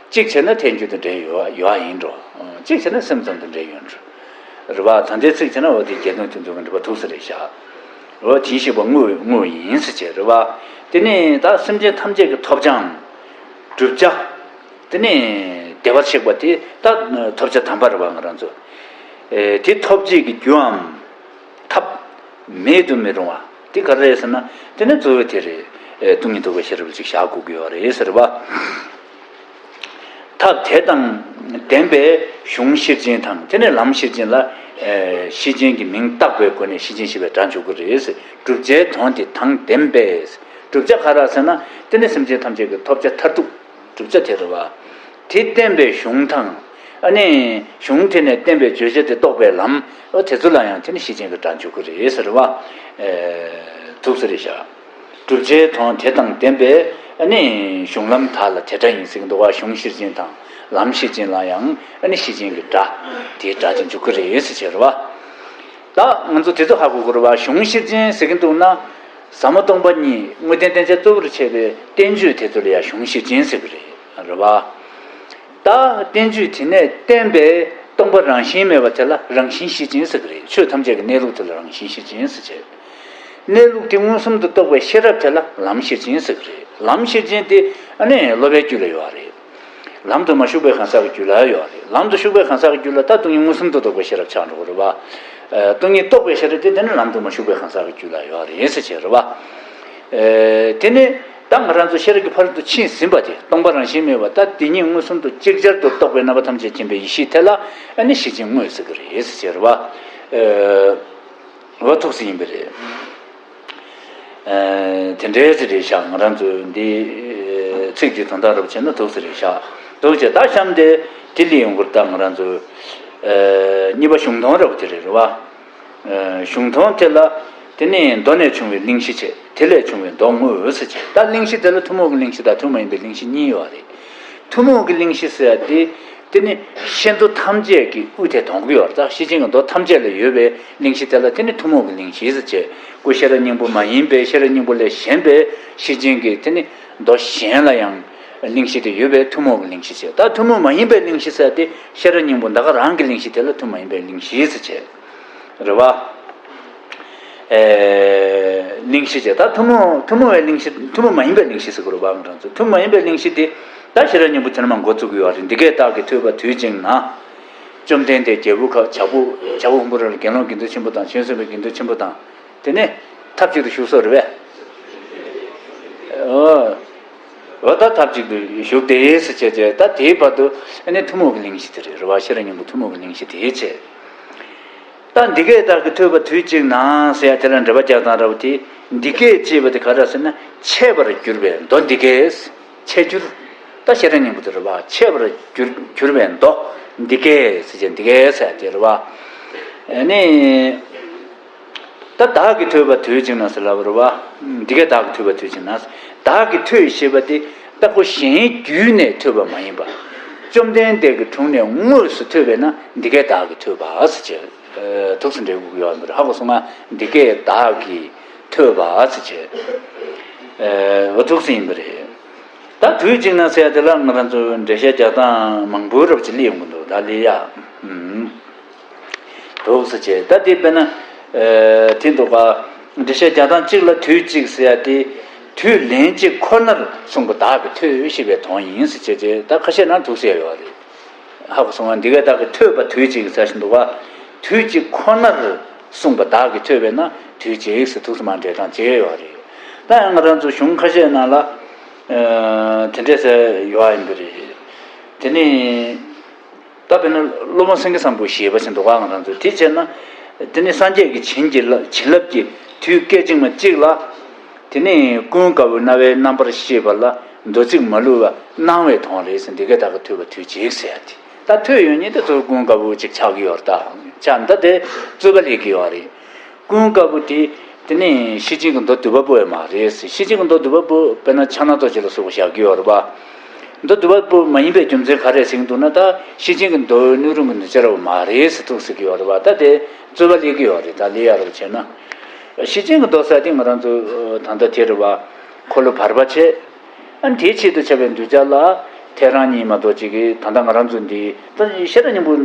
གཅིག་བྱས་ན་ཐལ་འགྱུར་དུ་འབྲེལ་ཡོད་ཡོད་ཡིན་འགྲོ། གཅིག་བྱས་ན་སེམས་ཙམ་དུ་འབྲེལ་ཡོད་འགྲོ། རེད་བ། ད་ལྟའི་ཚིག་བྱས་ན་འོ་དེ་བརྒྱད་སྟོང་དོན་བསྡུས་ཀྱི་འགྲེལ་པ་ཐུགས་སུ་རེད་བཞག་འོ་དེ་བཞིན་གཤེགས་པ་དངོས་དངོས་ཡིན་ཟེར་བྱས་རེད་བ། དེ་ནས་ད་སེམས་ཅན་ཐམས་ཅད་ཀྱི་ཐོབ་བྱའམ། བསྒྲུབ་བྱ། དེ་ནས་བདེ་བར་གཤེགས་པ་དེ་ད་ཐོབ་བྱ་དམ་པ་རེད་བ་ང་རང་ཚོ། དེ་ཐོབ་བྱེད་ཀྱི་རྒྱུའམ། ཐབས། མེད་དུ་མི་རུང་བ། དེ་ག་རེ་རེད་ཟེར་ན། དེ་ནི་གཙོ་བོ་དེ་རེད། སྟོང་ཉིད་རྟོགས་པའི་ཤེས་རབ་ཅིག་བཞག་དགོས་ཀྱི་ཡོད་རེད་ཟེར་བ། ཐབས་དེ་དང་ལྡན་པའི་གཞུང་ཤེར་ཕྱིན་དང་། དེ་ནས་ལམ་ཤེར་ཕྱིན་ལ། ཤེར་ཕྱིན་གྱི་མིང་བཏགས་པའི་སྒོ་ནས་ཤེར་ཕྱིན་ཞེས་པའི་སྒྲ་འཇུག་གི་རེད། བསྒྲུབ་བྱའི་དོན་དེ་དང་ལྡན་པས། བསྒྲུབ་བྱ་ག་རེ་ཟེར་ན། དེ་ནི་སེམས་ཅན་ཐམས་ཅད་ཀྱི་ཐོབ་བྱ་མཐར་ཐུག་བསྒྲུབ་བྱ་དེ་རེད་བ། དེ་བསྟན་པའི་གཞུང་དང་། ཨ་ནི། གཞུང་དེ་ནས་བསྟན་པའི་བརྗོད་བྱ་དེ་རྟོགས་པའི་ལམ། ཨོ་དེ་ཚོ་ལ་ཡང་དེ་ནི་ཤེར་ཕྱིན་གྱི་སྒྲ་འཇུག་གི་རེད་ཟེར་བ། ཐུགས་སུ་རེད་བཞག་བསྒྲུབ་བྱའི་དོན་དེ་དང་ལྡན་པའི་ཨ་ནི་གཞུང་ལམ་དག་ལ་དེ་འདྲ་ཡིན་ཟེར་གྱི་འདུག་བ། གཞུང་ཤེར་ཕྱིན་དང་ལམ་ཤེར་ཕྱིན་ལ་ཡང་ཨ་ནི་ཤེར་ཕྱིན་གྱི་སྒྲ་དེའི་སྒྲ་དེ་འཇུག་གི་རེད་ཟེར་བྱས་རེད་བ། ད་ང་ཚོ་དེ་ཚོ་ཧ་གོ་དགོས་རེད་བ། གཞུང་ཤེར་ཕྱིན་ཟེར་གྱི་འདུག་ན། ཟབ་མོ་སྟོང་པ་ཉིད་དངོས་བསྟན་བསྟན་བྱ་གཙོ་བོར་བྱས་པའི་བསྟན་བཅོས་དེ་ཚོ་ལ་ཡང་གཞུང་ཤེར་ཕྱིན་ཟེར་གྱི་རེད། རེད་བ། ད་བསྟན་བཅོས་དེ་ནས་བསྟན་པའི་སྟོང་པ་རང་བཞིན་མེད་པ་དེ་ལ་རང་བཞིན་ཤེར་ཕྱིན་ཟེར་གྱི་རེད། ཆོས་ཐམས་ཅད་ཀྱི་གནས་ལུགས་དེ་ལ་རང་བཞིན་ཤེར་ཕྱིན་ཟེར་བྱས། གནས་ལུགས་དེ་མངོན་སུམ་དུ་རྟོགས་པའི་ཤེས་རབ་དེ་ལ་ལམ་ཤེར་ཕྱིན་ཟེར་གྱི་རེད། ལམ་ཤེར་ཕྱིན་དེ་ཨ་ནི་སློབ་པའི་རྒྱུད་ལ་ཡོད་རེད། ལམ་དུ་མ་ཞུགས་པའི་གང་ཟག་གི་རྒྱུད་ལ་ཡོད་རེད། ལམ་དུ་ཞུགས་པའི་གང་ཟག་གི་རྒྱུད་ལ་ད་སྟོང་ཉིད་མངོན་སུམ་དུ་རྟོགས་པའི་ཤེས་རབ་ཆགས་འགྲོ་གི་རེད་བ། སྟོང་ཉིད་རྟོགས་པའི་ཤེས་རབ་དེ་དེ་ནི་ལམ་དུ་མ་ཞུགས་པའི་གང་ཟག་གི་རྒྱུད་ལ་ཡོད་རེད་ཟེར་བྱས་རེད་བ། དེ་ནི་ད་ང་རང་ཚོ་ཤེས་རབ་ཀྱི་ཕ་རོལ་ཏུ་ཕྱིན་ཟིན་པ་དེ་སྟོང་པ་རང་བཞིན་མེད་པ་ད་དེ་ཉིད་མངོན་སུམ་དུ་ཅིག་ཅར་དུ་རྟོགས་པའི་རྣམ་པ་ཐམས་ཅད་མཁྱེན་པའི་ཡེ་ཤེས་དེ་ལ་ཨ་ནི་ཤེར་ཕྱིན་དངོས་ཟེར་གི་རེད་ཟེར་བྱས་རེད་བ། འོ་ཐུགས་སུ་ཡིན་པ་རེད། དེ་འདྲའི་ཟེར་རེད་ཤག་ང་རང་ཚོས་འདི་ཚིག་འདི་དོན་དག་རབ་བྱས་ན་ཐུགས་སུ་རེད་ཤག་ཐུགས་རྗེ་ད་གཤམ་དེ་དེ་ལས་ཡོང་གི་རེད། ད་ང་རང་ཚོས་གཉིས་པ་གཞུང་དོན་རབ་དེ་རེད་རེད་བ། གཞུང་དོན་དེ་ལ་དེ་ནས་མདོ་ནས་བྱུང་བའི་གླེང་གཞི་བྱས། དེ་ལས་བྱུང་བའི་མདོ་དངོས་ཟེར་བྱས། ད་གླེང་གཞི་དེ་ལ་ཐུན་མོང་གི་གླེང་གཞི་དང་ཐུན་མ་ཡིན་པའི་གླེང་གཞི་གཉིས་ཡོད་རེད། ཐུན་མོང་གི་གླེང་གཞི་ཟེར་ཡ་དེ། དེ་ནི་ཤེས་མདོ་ཐམས་ཅད་ཀྱི་དབུ་དེ་དོང་གི་ཡོད་རེད། ད་ཤེར་ཕྱིན་གྱི་མདོ་ཐམས་ཅད་ལ་ཡོད་པའི་གླེང་གཞི་དེ་ལ་དེ་ནི་ཐུན་མོང་གི་གླེང་གཞི་ཟེར་བྱས། སྐུ་ཤེས་རབ་སྙིང་པོ་མ་ཡིན་པའི་ཤེས་རབ་སྙིང་པོ་ལས་གཞན་པའི་ཤེར་ཕྱིན་གྱི་དེ་ནི་མདོ་གཞན་ལ་ཡང་གླེང་གཞི་དེ་ཡོད་པའི་ཐུན་མོང་གི་གླེང་གཞི་བྱས། ད་ཐུན་མོང་མ་ཡིན་པའི་གླེང་གཞི་ཟེར་དེ་ཤེས་རབ་སྙིང་པོ་འདི་ག་རང་གི་གླེང་གཞི་དེ་ལ་ཐུན་མ་ཡིན་པའི་གླེང་གཞི་ཟེར་བྱས། རེད་བ། གླེང་གཞི་བྱས། ད་ཐུན་མོང་ཐུན་མོང་བའི་གླེང་གཞི། ཐུན་མོང་མ་ཡིན་པའི་གླེང་གཞི་ཟེར་དགོས་རེད་བ། ང་རང་ཚོ་ཐུན་མོང་མ་ཡིན་པའི་གླེང་གཞི་དེ་ད་ཤེས་རབ་སྙིང་པོ་དེ་ནས་མར་འགོ་བཙུགས་ཀྱི་ཡོད་རེད། འདི་སྐད་བདག་གིས་ཐོས་པ་དུས་གཅིག་ན། བཅོམ་ལྡན་འདས་རྒྱལ་བུ་ཁ་བྱ་ཕོ་བྱ་ཕོ་ཕུང་པོའི་རི་ལ་དགེ་སློང་དགེ་འདུན་ཆེན་པོ་དང་བྱང་སེམས་དཔའི་དགེ་འདུན་ཆེན་པོ་དང་། དེ་ནས་ཐབས་ཅིག་ཏུ་བཞུགས་སོ་རེད་པས། འོ། འོ་ད་ཐབས་ཅིག་ཏུ་བཞུགས་ཏེ་ཟེར་བྱས་བྱས། ད་དེའི་བར་དུ་ཨ་ནི་ཐུན་མོང་གི་གླེང་གཞི་དེ་རེད་རེད་བ། ཤེས་རབ་སྙིང་པོ་ཐུན་མོང་གི་གླེང་གཞི་དེ་བྱས། ད་འདི་སྐད་བདག་གིས་ཐོས་པ་དུས་གཅིག་ན་ཟེར་ཡ་དེ་ལ་འགྲེལ་པ་རྒྱག་སྟངས་འདྲ་བོ་དེ། འདི་སྐད་ཅེས་པ་དེ་ག་རེ་ཟེར་ན། འཆད་པར་གྱུར་པའི་མདོ་འདི་སྐད། འཆད་འགྱུར། ད་ཤེས་རབ་སྙིང་པོ་དེ་རེད་བ། འཆད་པར་གྱུར་གྱུར་པའི་མདོ་འདི་སྐད་ཟེར་བྱས། འདི་སྐད་ཟེར་ཡ་དེ་རེད་བ། ཨ་ནི། ད་བདག་གིས་ཐོས་པ་དུས་གཅིག་ན་ཟེར་ལབ་པ་རེད་བ། འདི་སྐད་བདག་གིས་ཐོས་པ་དུས་གཅིག་ན། བདག་གིས་ཐོས་ཞེས་པ་དེ་བདག་པོ་གཞན་བརྒྱུད་ནས་ཐོས་པ་མ་ཡིན་པ། བཅོམ་ལྡན་འདས་ཀྱི་དྲུང་ནས་དངོས་སུ་ཐོས་པས་ན་འདི་སྐད་བདག་གིས་ཐོས་པ་ཟེར་བྱས། ཐུགས་སུ་འགྲེལ་དགོས་ཀྱི་ཡོད་མ་རེད། ཧ་གོ་སོང་ང་། འདི་སྐད་བདག་གིས་ཐོས་པ་ཟེར་བྱས། འོ་ཐུགས་སུ་ཡིན་པ་རེད། ད་དུས་གཅིག་ན་ཟེར་ཡ་དེ་ལ་ང་རང་ཚོ་འགྲེལ་བཤད་རྒྱག་སྟངས་མང་པོ་རབ་ཅིག་སླེབས་ཡོང་གི་འདུག་ད་སླེབས་ཡ། འདུག་ཟེར་བྱས། ད་དེ་དཔེར་ན། དེ་འདུག་ག་འགྲེལ་བཤད་རྒྱག་སྟངས་གཅིག་ལ་དུས་གཅིག་ཟེར་ཡ་དེ། དུས་ལན་གཅིག་ཁོ་ནར་གསུངས་པ་བདག་གིས་ཐོས་ཞེས་པའི་དོན་ཡིན་ཟེར་བྱས་རྗེས་ད་ཁ་ཤས་ནང་འདུག་ཟེར་ཡོད་རེད། ཧ་གོ་སོང་ང་། འདི་གས་བདག་གིས་ཐོས་པ་དུས་གཅིག་ཟེར་བཞིན་འདུག་ག་དུས་གཅིག་ཁོ་ནར་གསུངས་པ་བདག་གིས་ཐོས་པས་ན་དུས་གཅིག་ཟེར་ཐུགས་སུ་མ་འདྲེས་དང་བྱས་ཡོད་རེད། ད་ཡང་ང་རང་ཚོ་གཞུང་ཁ་ཤས་ནང་ལ་དེ་འདྲས་ཟེར་ཡོད་ཡིན་པ་རེད། དེ་ནི། ད་དཔེར་ན་སློབ་དཔོན་སེང་གེ་བཟང་པོས་བཞེད་པ་བཞིན་དུ་ག་ང་རང་ཚོས་དེ་བྱས་ན། དེ་ནི་སངས་རྒྱས་ཀྱི་བྱིན་གྱིས་བརླབས་བྱིན་རླབས་ཀྱིས་དུས་སྐད་ཅིག་མ་གཅིག་ལ། དེ་ནི་ཀུན་དགའ་བོའི་རྣ་བའི་རྣམ་པར་ཤེས་པ་ལ་མདོ་ཚིག་མ་ལུས་པ་སྣང་བའི་དོན་རེད་ཟེར། འདི་གས་བདག་གིས་ཐོས་པ་དུས་གཅིག་ཟེར་ཡ་དེ། ད་ཐོས་ཡོད་མཁན་དེ་ཚོ་ཀུན་དགའ་བོ་གཅིག་ཆགས་ཀྱི་ཡོད་རེད། ད་ཆ་ད་དེ་རྩོད་པ་སླེབས་ཀྱི་ཡོད་རེད། ཀུན་དགའ་བོ་དེ། དེ་ནས་ཤེར་ཕྱིན་གྱི་མདོ་སྡུད་པ་པོ་ཡང་མ་རེད། ཤེར་ཕྱིན་གྱི་མདོ་སྡུད་པ་པོ་དཔེར་ན་ཕྱག་ན་རྡོ་རྗེ་ལ་སོགས་པ་བཞག་གི་ཡོད་རེད་པ། མདོ་སྡུད་པ་པོ་མ་ཡིན་པའི་རྒྱུ་མཚན་ག་རེ་ཟེར་གྱི་འདུག་ན། ད་ཤེར་ཕྱིན་གྱི་མདོ་སྣོད་རུང་གི་གདུལ་བྱ་ར་བ་མ་རེད་ཟེར་ཐུག་ཟེར་གྱི་ཡོད་རེད་པ། ད་དེ་རྩོད་པ་སླེབས་ཀྱི་ཡོད་རེད། ད་སླེབས་ཡ་རེད་བྱས་ན། ཤེར་ཕྱིན་གྱི་མདོ་ཟེར་དེ་ང་རང་ཚོ་ད་ལྟ་དེ་རེད་པ། འཁོར་ལོ་བར་པ་བྱས། ཨ་ནི་དེའི་ཆེད་དུ་བྱ་བའི་གདུལ་བྱ་ལ་ཐལ་རང་གཉིས་མ་གཏོགས་ཅིག་གིས་ད་ལྟ་ང་རང་ཚོ་འདི་ད་ཤེས་རབ་སྙིང་པོ་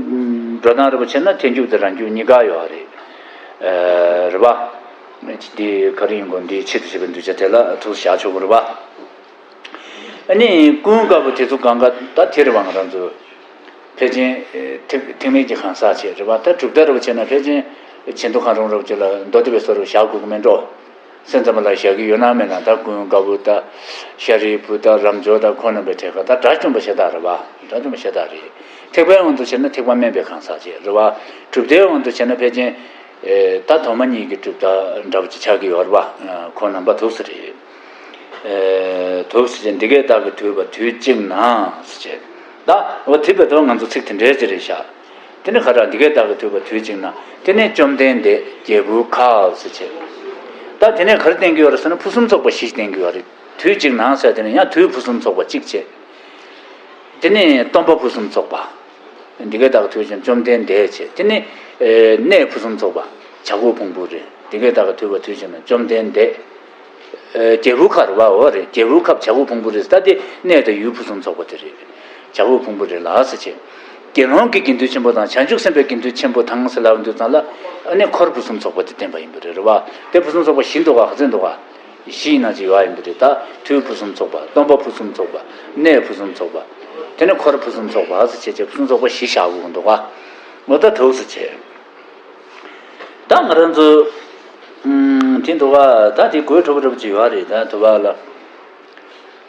འགྲོ་སྟངས་རེ་བ་བྱས་ན་ཐལ་འཇུག་དང་རང་རྒྱུད་གཉིས་ཀ་ཡོད་རེད། རེད་པ། འདི་ག་རེ་ཡིན་དགོས། འདིའི་ཆེད་དུ་བྱ་བའི་གདུལ་བྱ་དེ་ལ་ཐུགས་བཞག་ཆོག་གི་རེད་པ། ཨ་ནི་ཀུན་དགའ་བོ་དེ་ཚོ་གང་ག་ད་དེ་རེད་པ། ང་རང་ཚོ་ཕལ་ཆེར་ཐེག་ཐེག་དམན་གྱི་གང་ཟག་བྱས་རེད་པ། ད་གྲུབ་མཐའ་རེ་བ་བྱས་ན་ཕལ་ཆེར་བྱེ་མདོ་གང་རུང་རེ་བ་བྱས་ལ་མདོ་སྡུད་པའི་བཟོ་འདྲ་བཞག་དགོས་ཀྱི་མེད་འགྲོ། སེམས་ཙམ་པ་ལ་བཞག་གི་ཡོད་ན་མེད་ན་ད་ཀུན་དགའ་བོ་ད་ཤཱ་རིའི་བུ་ད་རབ་འབྱོར་ད་ཁོང་རྣམ་པའི་གྲས་ཀ་ད་དགྲ་བཅོམ་པ་ཤ་སྟག་རེད་པ། དགྲ་བཅོམ་པ་ཤ་སྟག་རེད། ཐེག་པའི་དབང་དུ་བྱས་ན་ཐེག་པ་དམན་པའི་གང་ཟག་ཅིག་རེད་པ། གྲུབ་མཐའི་དབང་དུ་བྱས་ན་ཕལ་ཆེར་ད་དོན་མ་གཉིས་ཀྱི་གྲུབ་མཐའ་འདྲ་པོ་ཅིག་ཆགས་ཀྱི་ཡོད་རེད་པ། ཁོང་རྣམ་པ་ཐུགས་སུ་རེད། ཐུགས་སུ་ཅན་འདི་སྐད་བདག་གིས་ཐོས་པ་དུས་གཅིག་ན་ཟེར་བྱས། ད་འོ་དེ་བས་ད་ང་ཚོ་ཚིག་དེ་འདྲའི་ཅིག་རེད་ཤག་དེ་ནས་ག་རེ་འདི་སྐད་བདག་གིས་ཐོས་པ་དུས་གཅིག་ན། དེ་ནས་བཅོམ་ལྡན་འདས་རྒྱལ་པོའི་ཁབ་ཟེར་བྱས། ད་དེ་ནས་ག་རེ་བསྟན་གྱི་ཡོད་རེད་ཟེར་ན་ཕུན་སུམ་ཚོགས་པ་བཞི་བསྟན་གྱི་ཡོད་རེད། དུས་གཅིག་ན་ཟེར་དེ་ནས་ཡང་དུས་ཕུན་སུམ་ཚོགས་པ་གཅིག་བྱས། དེ་ནས་སྟོན་པ་ཕུན་སུམ་ཚོགས་པ། འདི་སྐད་བདག་གིས་ཐོས་ཤིང་བཅོམ་ལྡན་འདས་བྱས། དེ་ནས་གནས་ཕུན་སུམ་ཚོགས་པ། བྱ་རྒོད་ཕུང་པོ་རེད། འདི་སྐད་བདག་གིས་ཐོས་པ་དུས་གཅིག་ན་བཅོམ་ལྡན་འདས། རྒྱལ་པོའི་ཁབ་རེད་པ། འོ་རེད། རྒྱལ་པོའི་ཁབ་བྱ་རྒོད་ཕུང་པོ་རེད། ད་དེ་གནས་དང་ཡུལ་ཕུན་སུམ་ཚོགས་པ་དེ་རེད། བྱ་རྒོད་ཕུང་པོ་རེད་ལ་ཟེར་བྱས། དགེ་སློང་གི་དགེ་འདུན་ཆེན་པོ་དང་བྱང་ཆུབ་སེམས་དཔའི་དགེ་འདུན་ཆེན་པོ་དང་ཟེར་ལབ་དུས་ཙམ་ལ་ཨ་ནི་འཁོར་ཕུན་སུམ་ཚོགས་པ་དེ་བསྟན་པ་ཡིན་པ་རེད། རེད་པ། དེ་ཕུན་སུམ་ཚོགས་པ་བཞི་འདུག་ག་ག་ཚོད་འདུག་ག་བཞི་ཡིན་ན་ཅིག་ཡོད་ཡིན་པ་རེད། ད་དུས་ཕུན་སུམ་ཚོགས་པ། སྟོན་པ་ཕུན་སུམ་ཚོགས་པ། གནས་ཕུན་སུམ་ཚོགས་པ། དེ་ནས་འཁོར་ཕུན་སུམ་ཚོགས་པ་ཟེར་བྱས་བྱས་ཕུན་སུམ་ཚོགས་པ་བཞི་བཞག་དགོས་ཀྱི་འདུག་ག་འོ་ད་ཐུགས་སུ་ཆེ། ད་ང་རང་ཚོ་ཨུམ་དེ་འདུག་ག་ད་དེ་དགོད་བྲོ་བོ་བྲོ་བོ་ཅིག་ཡོད་རེད། ད་དུ་བ་ལ།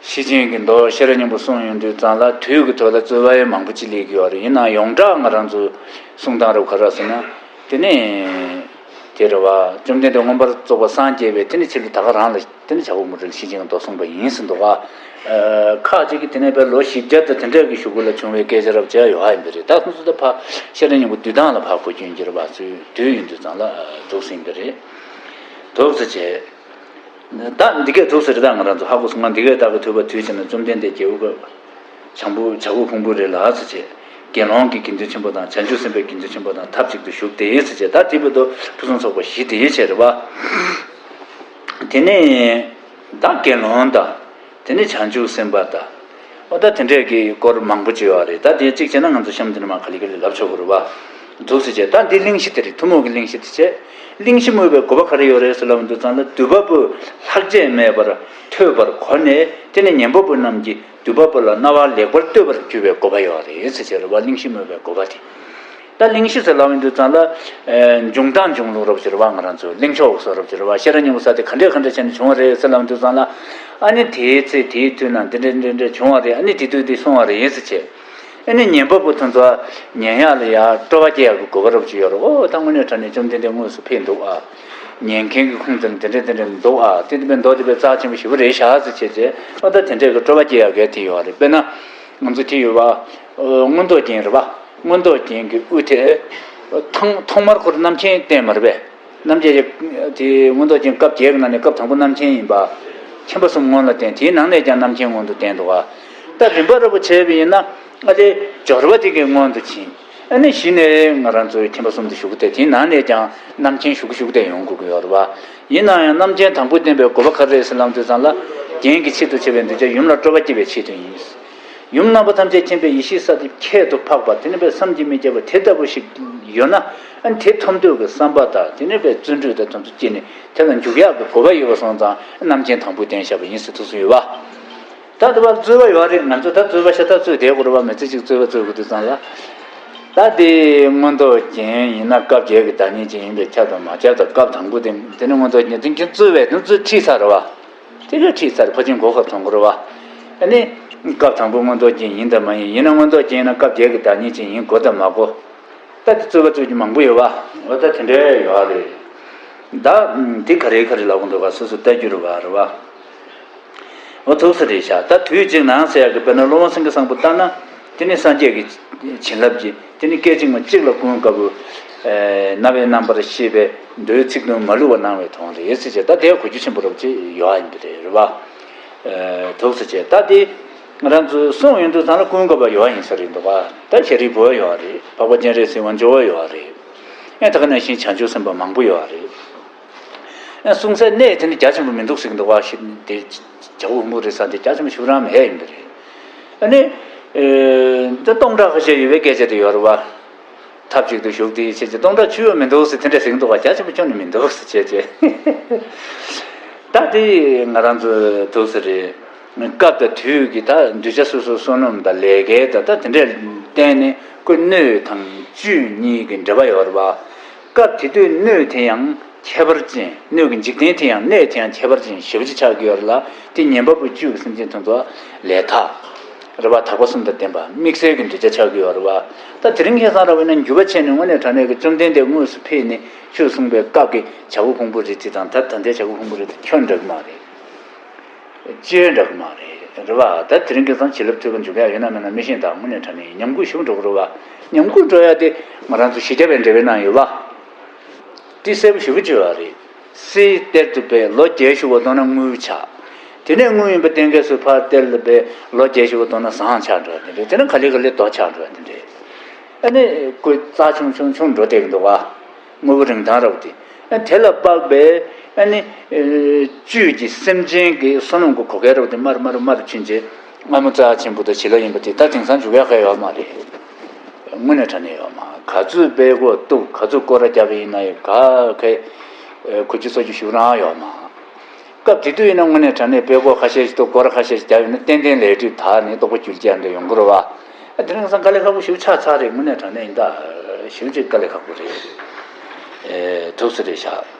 ཤེར་ཕྱིན་གྱི་མདོ་ཤེས་རབ་སྙིང་པོ་གསུངས་ཡོང་དུས་ཙམ་ལ་དུས་ཀྱི་ཐོག་ལ་རྩོད་པ་ཡང་མང་པོ་ཅིག་སླེབས་ཀྱི་ཡོད་རེད། ཡིན་ནའང་ཡོངས་གྲགས་ང་རང་ཚོའི་གསུང་སྟངས་རེད་ག་རེ་ཟེར་ན། དེ་ནས་དེ་རེད་པ། བཅོམ་ལྡན་འདས་མངོན་པར་རྫོགས་པར་སངས་རྒྱས་པའི་དེ་ནས་ཕྱི་ལ་ད་ག་རང་ལ་དེ་ནས་བྱ་རྒོད་ཕུང་པོ་རེ་ལ་ཤེར་ཕྱིན་གྱི་མདོ་གསུངས་པ་ཡིན་ཟེར་འདུག་ག་ཁག་ཅིག་གིས་དེ་ནས་པའི་ལོ་བཞི་བརྒྱ་དང་དེ་འདྲ་གི་གཞུག་གུ་ལ་བྱུང་བའི་སྐད་ཆ་རབ་བྱས་ཡོད་ཡིན་པ་རེད། ད་སོ་སོ་ད་ཕ་ཤེས་རབ་སྙིང་པོ་བསྡུས་སྟངས་ལ་ཕར་གོ་རྒྱུ་ཡིན་གྱི་རེད་པ། སོའི་དུས་ཡིན་དུས་ཙམ་ལ་འདུག་ཟིན་གྱི་རེད། འདུག་ཟེར་བྱས། ད་འདི་སྐད་ཐུགས་སུ་རེད། ད་ང་རང་ཚོ་ཧ་གོ་སོང་ང་། འདི་སྐད་བདག་གིས་ཐོས་པ་དུས་གཅིག་ན་བཅོམ་ལྡན་འདས་རྒྱལ་པོ་བྱང་བུ་བྱ་རྒོད་ཕུང་པོ་རེ་ལ་ཟེར་བྱས། དགེ་སློང་གི་དགེ་འདུན་ཆེན་པོ་དང་བྱང་ཆུབ་སེམས་དཔའི་དགེ་འདུན་ཆེན་པོ་དང་ཐབས་ཅིག་ཏུ་བཞུགས་ཏེ་ཟེར་བྱས། ད་དེ་བར་དུ་ཕུན་སུམ་ཚོགས་པ་བཞི་དེ་བྱས་རེད་པ། དེ་ནས་ད་དགེ་སློང་དང་། དེ་ནས་བྱང་ཆུབ་སེམས་དཔའ་དང་། འོ་ད་དེ་འདྲས་ཀྱི་སྐོར་མང་པོ་ཅིག་ཡོད་རེད། ད་དེ་གཅིག་བྱས་ན་ང་ཚོ་གཤམ་དེ་ནས་མར་ག་ལེ་ག་ལེ་ལབ་ཆོག་གི་རེད་པ། འདུག་ཟེར་བྱས། ད་འདི་གླེང་གཞི་དེ་རེད། ཐུན་མོང་གི་གླེང་གཞི་དེ་བྱས། གླེང་གཞི་སྨོས་པའི་དགོས་པ་ག་རེ་ཡོད་རེད་ཟེར་ལབ་དུས་ཙམ་ལ། སྡུད་པ་པོས་ལྷག་བཅས་མེད་པར་ཐོས་པར་གོ་ནས། དེ་ནས་ཉན་པ་པོ་རྣམས་ཀྱིས་སྡུད་པ་པོ་ལ་རྣ་བ་ལེགས་པར་གཏོད་པར་གྱུར་པའི་དགོས་པ་ཡོད་རེད་ཟེར་བྱས་རེད་པ། གླེང་གཞི་སྨོས་པའི་དགོས་པ་དེ། ད་གླེང་གཞི་ཟེར་ལབ་ཡོང་དུས་ཙམ་ལ། ཨེ། འབྱུང་སྟངས་འབྱུང་ལུགས་རབ་ཅིག་རེད་པ། ང་རང་ཚོའི་གླེང་ཕྱོགས་སོགས་རབ་ཅིག་རེད་པ། ཤེས་རབ་སྙིང་པོ་ཟེར་དེ་ག་འདྲས་ག་འདྲས་བྱས་ནས་བྱུང་བ་རེད་ཟེར་ལབ་ཡོང་དུས་ཙམ་ལ། ཨ་ནི་དེའི་ཚེ་དེའི་དུས་ན་འདི་འདྲས་འདི་འདྲས་བྱུང་བ་རེད། ཨ་ནི་དེ་དུས་འདི་གསུངས་པ་རེད་ཟེར་བྱས། ཨ་ནི་ཉན་པ་པོ་དེ་ཚོ་ཉན་ཡག་ལ་ཡ་སྤྲོ་བ་སྐྱེ་ཡག་གི་དགོས་པ་རབ་ཅིག་ཡོད་རེད། ཨོ་ད་དངོས་གནས་དྲང་གནས་བཅོམ་ལྡན་འདས་དངོས་སུ་ཕེབས་འདུག་ཨ། ཉན་མཁན་གྱི་ཁུངས་དེར་འདི་འདྲས་འདི་འདྲས་འདུག་ཨ། དེ་དེ་པའི་མདོ་དེ་པའི་རྩ་ཆེན་པོ་ཞེ་པོ་རེད་ཤག་ཟེར་བྱས་བྱས། ཨོ་ད་དེ་འདྲས་ཀྱི་སྤྲོ་བ་སྐྱེ་ཡག་གི་དེ་ཡོད་རེད། དཔེར་ན་ང་ཚོ་དེ་ཡོད་པ། མངོན་རྟོགས་རྒྱན་རེད་པ། མངོན་རྟོགས་རྒྱན་གྱི་དབུ་དེ། ཐང་ཐོག་མར་ཁོ་རང་རྣམ་མཁྱེན་བསྟན་མ་རེད་པས། རྣམ་མཁྱེན་དེ་མངོན་རྟོགས་རྒྱན་སྐབས་བརྒྱད་ཀྱི་ནང་ནས་སྐབས་དང་པོ་རྣམ་མཁྱེན་ཡིན་པ། མཁྱེན་པ་གསུམ་སྔོན་ལ་བསྟན། དེའི་ནང་ནས་ཀྱང་རྣམ་མཁྱེན་སྔོན་དུ་བསྟན་འདུག་ག་ད་རིམ་པ་རབ་པོ་བྱས་པ་ཡིན་ན། ཨ་ལས་སྦྱོར་བ་དེ་གའི་སྔོན་དུ་ཕྱིན། ཨ་ནི་གཞི་ནས་ང་རང་ཚོའི་མཁྱེན་པ་གསུམ་དུ་ཞུགས་ཏེ། དེའི་ནང་ནས་ཀྱང་རྣམ་མཁྱེན་ཞུགས་ཞུགས་ཏེ་ཡོང་དགོས་ཀྱི་ཡོད་རེད་པ། ཡིན་ན་ཡང་རྣམ་མཁྱེན་དང་པོ་བསྟན་པའི་དགོས་པ་ག་རེ་རེད་ཟེར་ལབ་དུས་ཙམ་ལ། རྒྱན་གྱི་ཆེད་དུ་བྱས་པའི་གདུལ་བྱ་ཡུམ་ལ་སྤྲོ་བ་སྐྱེ་བའི་ཆེད་དུ་ཡིན། ཡུམ་རྣམ་པ་ཐམས་ཅད་མཁྱེན་པའི་ཡེ་ཤེས་ས་དེ་ཁྱད་དུ་འཕགས་པ་དེ་ནི་བས་བསམ་གྱིས་མི་ཁྱབ་པ་དེ་ལྟ་བུ་ཞིག་ཡོད་ན། ཨ་ནི་དེ་ཐོབ་འདོད་ཀྱི་བསམ་པ་དང་དེ་ནི་བས་བརྩོན་འགྲུས་དང་དེ་ཚོ་སྐྱེས་ནས་དེ་ལ་འཇུག་ཡག་གི་དགོས་པ་ཡོད་པ་སོང་ཙང་རྣམ་མཁྱེན་དང་པོའི་རྟེན་བཞག་པ་ཡིན་ཟེར་ཐུགས་སུ་ཡོད་པ། ད་དེ་བར་རྩོད་པ་ཡོད་རེད། ང་ཚོ་ད་རྩོད་པ་ཤ་སྟག་རྩོད་བསྡད་དགོས་རེད་བ། མི་ཚེ་གཅིག་རྩོད་པ་རྩོད་དགོས་དུས་ཙང་ལ། ད་དེ་མངོན་རྟོགས་རྒྱན་ཡིན་ན་སྐབས་བརྒྱད་ཀྱི་བདག་ཉིད་ཅན་ཡིན་པས་ཁྱབ་དང་མ་ཁྱབ་དང་། སྐབས་དང་པོ་དེ་དེ་ནི་མངོན་རྟོགས་རྒྱན་དེ་ཁྱོད་རྩོད་པས་དེ་རྩོད་ཁྲིད་ཚར་རེད་བ། དེ་ག་ཁྲིད་ཚར་ཕ་ཆིང་གོ་ཁ་ཐོན་དགོས་རེད་བ། ཨ་ནི། སྐབས་དང་པོ་མངོན་རྟོགས་རྒྱན་ཡིན་དང་མ་ཡིན། ཡིན་ན་མངོན་རྟོགས་རྒྱན་ཡིན་ན་སྐབས་བརྒྱད་ཀྱི་བདག་ཉིད་ཅན་ཡིན་དགོས་དང་མ་དགོས། ད་དེ་རྩོད་པ་རྩོད་རྒྱུ་མང་པོ་ཡོད་བ། འོ་ད་དེ་འདྲའི་ཡོད་རེད། ད་དེ་ག་རེ་ག་རེ་ལབ་དགོས་འདུག་ག་སོ་སོ་ལྟ་རྒྱུ་རེད་བ་རེད་བ། འོ་ཐུགས་སུ་རེད་ཤག་ད་དུས་གཅིག་ནང་ཟེར་ཡག་གི་དཔེར་ན་སློབ་དཔོན་སེང་གེ་བཟང་པོ་ལྟར་ན། དེ་ནི་སངས་རྒྱས་ཀྱི་བྱིན་རླབས་ཀྱིས་དེ་ནི་སྐད་ཅིག་མ་གཅིག་ལ་ཀུན་དགའ་བོས་རྣ་བའི་རྣམ་པར་ཤེས་པའི་མདོའི་ཚིག་དོན་མ་ལུས་པ་གནང་བའི་དོན་རེད་ཟེར་བྱས། ད་དེ་གོ་རྒྱུ་ཆེན་པོ་རབ་ཅིག་ཡོད་ཡིན་པ་རེད་རེད་བ། ཐུགས་སུ་ཆེ། ད་དེ་ང་རང་ཚོས་གསུངས་ཡོང་དུས་ཙང་ལ་ཀུན་དགའ་བོ་ཡོད་ཡིན་ས་རེད་འདུག་ག་ད་ཤཱ་རིའི་བུ་ཡོད་རེད། འཕགས་པ་སྤྱན་རས་གཟིགས་དབང་ཕྱུག་ཡོད་རེད། ཨེ་ད་ག་ནང་བཞིན་བྱང་ཆུབ་སེམས་དཔའ་མང་པོ་ཡོད་རེད། ཨེ་གསུང་སའི་གནས་དེ་ནི་རྒྱ་ཆེན་པོ་མི་འདུག་ཟེར་གྱི་འདུག་ག་ཞིག་དེ་བྱ་བོ་ཕུང་པོ་རེད་ས་དེ་རྒྱ་ཆེན་པོ་ཞུ་རང་མེད་ཡིན་པ་རེད། ཨ་ནི། ཨེ་ད་སྟོང་ཕྲག་ཁ་ཤས་ཡོད་པའི་སྐད་ཆ་དེ་ཡོད་རེད་བ། ཐབས་ཅིག་ཏུ་བཞུགས་ཏེ་བྱས་ཀྱི་སྟོང་ཕྲག་ཆུ་ཡོད་མི་འདུག་ཟེར་དེ་འདྲ་ཟེར་གྱི་འདུག་ག་རྒྱ་ཆེན་པོ་ཁྱོན་ནས་མི་འདུག་ཟེར་བྱས་བྱས། ད་དེ་ང་རང་ཚོའི་ཐུགས་སུ་རེད། སྐབས་དང་དུས་ཀྱི་ད་གདུལ་བྱ་སོ་སོའི་བསོད་ནམས་དང་ལས་སྐལ་དང་ད་དེ་འདྲ་བརྟེན་ནས་ཁོ་སྣོད་དང་བཅུད་གཉིས་ཀྱི་འབྲེལ་བ་ཡོད་རེད་བ། སྐབས་དེ་དུས་སྣོད་དེ་ཡང་ཁྱད་པར་ཅན། སྣོད་ཀྱི་འཇིག་རྟེན་དེ་ཡང་གནས་དེ་ཡང་ཁྱད་པར་ཅན་ཞེ་པོ་ཅིག་ཆགས་ཀྱི་ཡོད་རེད་ལ། དེ་ཉན་པ་པོའི་བཅུད་ཀྱི་སེམས་ཅན་དེ་ཚོ་ལས་ཐག་རེད་བ། དག་པ་གསུམ་དང་ལྡན་པ་དམིགས་བསལ་གྱི་གདུལ་བྱ་ཆགས་ཀྱི་ཡོད་རེད་བ། ད་དེ་རིང་ཁ་སང་ར་བས་ན་འགྱུར་བ་ཕྱིན་ནས་དངོས་གནས་དྲང་གནས་ཀྱི་བཅོམ་ལྡན་འདས་དངོས་སུ་ཕེབས་ནས་ཆོས་གསུངས་པའི་སྐབས་ཀྱི་བྱ་བོ་ཕུང་པོ་རེད་དེ་དང་ད་ད་ལྟའི་བྱ་བོ་ཕུང་པོ་རེད་དེ་ཁྱོན་འདྲ་གི་མ་རེད། ཅི་ཡང་འདྲ་གི་མ་རེད། རེད་བ། ད་དེ་རིང་ཁ་སང་བྱིན་རླབས་ཐོས་པ་འཇུག་ཡ་ཡོད་ན་མེད་ན་མི་ཤེས། ད་དངོས་གནས་དྲང་གནས་ཉམས་རྒུད་ཞིག་འགྲོ་གི་རེད་བ། ཉམས་རྒུད་འགྲོ་ཡ་དེ་ང་རང་ཚོ་བཞི་བརྒྱ་པའི་འགྲེལ་པའི་ནང་ཡོད་བ། དེ་གསལ་པོ་ཞེ་པོ་ཅིག་ཡོད་རེད། སྲིད་གཏེར་དུ་སྦས་ལོ་བརྒྱད་ཞུ་བ་དང་ན་དངུལ་ཆག་དེ་ནས་དངུལ་ཡིན་པ་གཏན་འཁེལ་སུ་ཕར་གཏེར་ལ་སྦས་ལོ་བརྒྱད་ཞུ་བ་དང་ན་ཟངས་ཆག་འགྲོ་བ་དེ་འདྲས། དེ་ནས་ག་ལེ་ག་ལེ་རྡོ་ཆག་འགྲོ་བ་དེ་འདྲས། ཨ་ནི་ཁོ་རྩ་ཆུང་ཆུང་ཆུང་འགྲོ་བསྡད་ཀྱི་འདུག་བ། དངོས་པོ་རིན་ཐང་རབ་དེ། ཨ་དེ་ལ་དཔག་པའི་ཨ་ནི་བཅུད་ཀྱི་སེམས་ཅན་གྱི་བསོད་ནམས་ཀྱི་གོ་སྐལ་རབ་དེ་དམར་དམར་དམར་ཕྱིན་རྗེས་ལྔ་མོ་རྩ་ཆེན་པོ་དང་བྱིན་རླབས་ཡིན་པ་དེ་ད་དེང་སང་འཇུག་ཡག་ག་ཡོད་མ་རེད། དངོས་གནས་དྲང་གནས་ཡོད་མ། ག་ཚོད་དཔེ་ཀློག་གཏུབ། ག་ཚོད་སྐོར་ར་རྒྱབ་པ་ཡིན་ན་ཡང་ག་གེ་གོ་རྒྱུ་ཚོར་རྒྱུ་ཞུ་རང་ཡོད་མ། སྐབས་དེ་དུས་ཡིན་ན་དངོས་གནས་དྲང་གནས་དཔེ་ཀློག་ཁ་ཤས་ཤིག་གཏུབ། སྐོར་ར་ཁ་ཤས་ཤིག་རྒྱབ་ཡོད་ན་ཏན་ཏན་ལས་སྒྲིབ་དག་ནས་རྟོགས་པ་འགྱུར་རྒྱུ་འདྲ་ཡོང་གི་རེད་བ། ཨ་དེ་རིང་སང་དཀའ་ལས་ཁག་པོ་ཞེ་པོ་ཆགས་ཚར་རེད། དངོས་གནས་དྲང་གནས་ཡིན་ད་ཞེ་པོ་ཅིག་དཀའ་ལས་ཁག་པོ་རེད། ཨེ་ཐུགས་སུ་རེད་ཤག་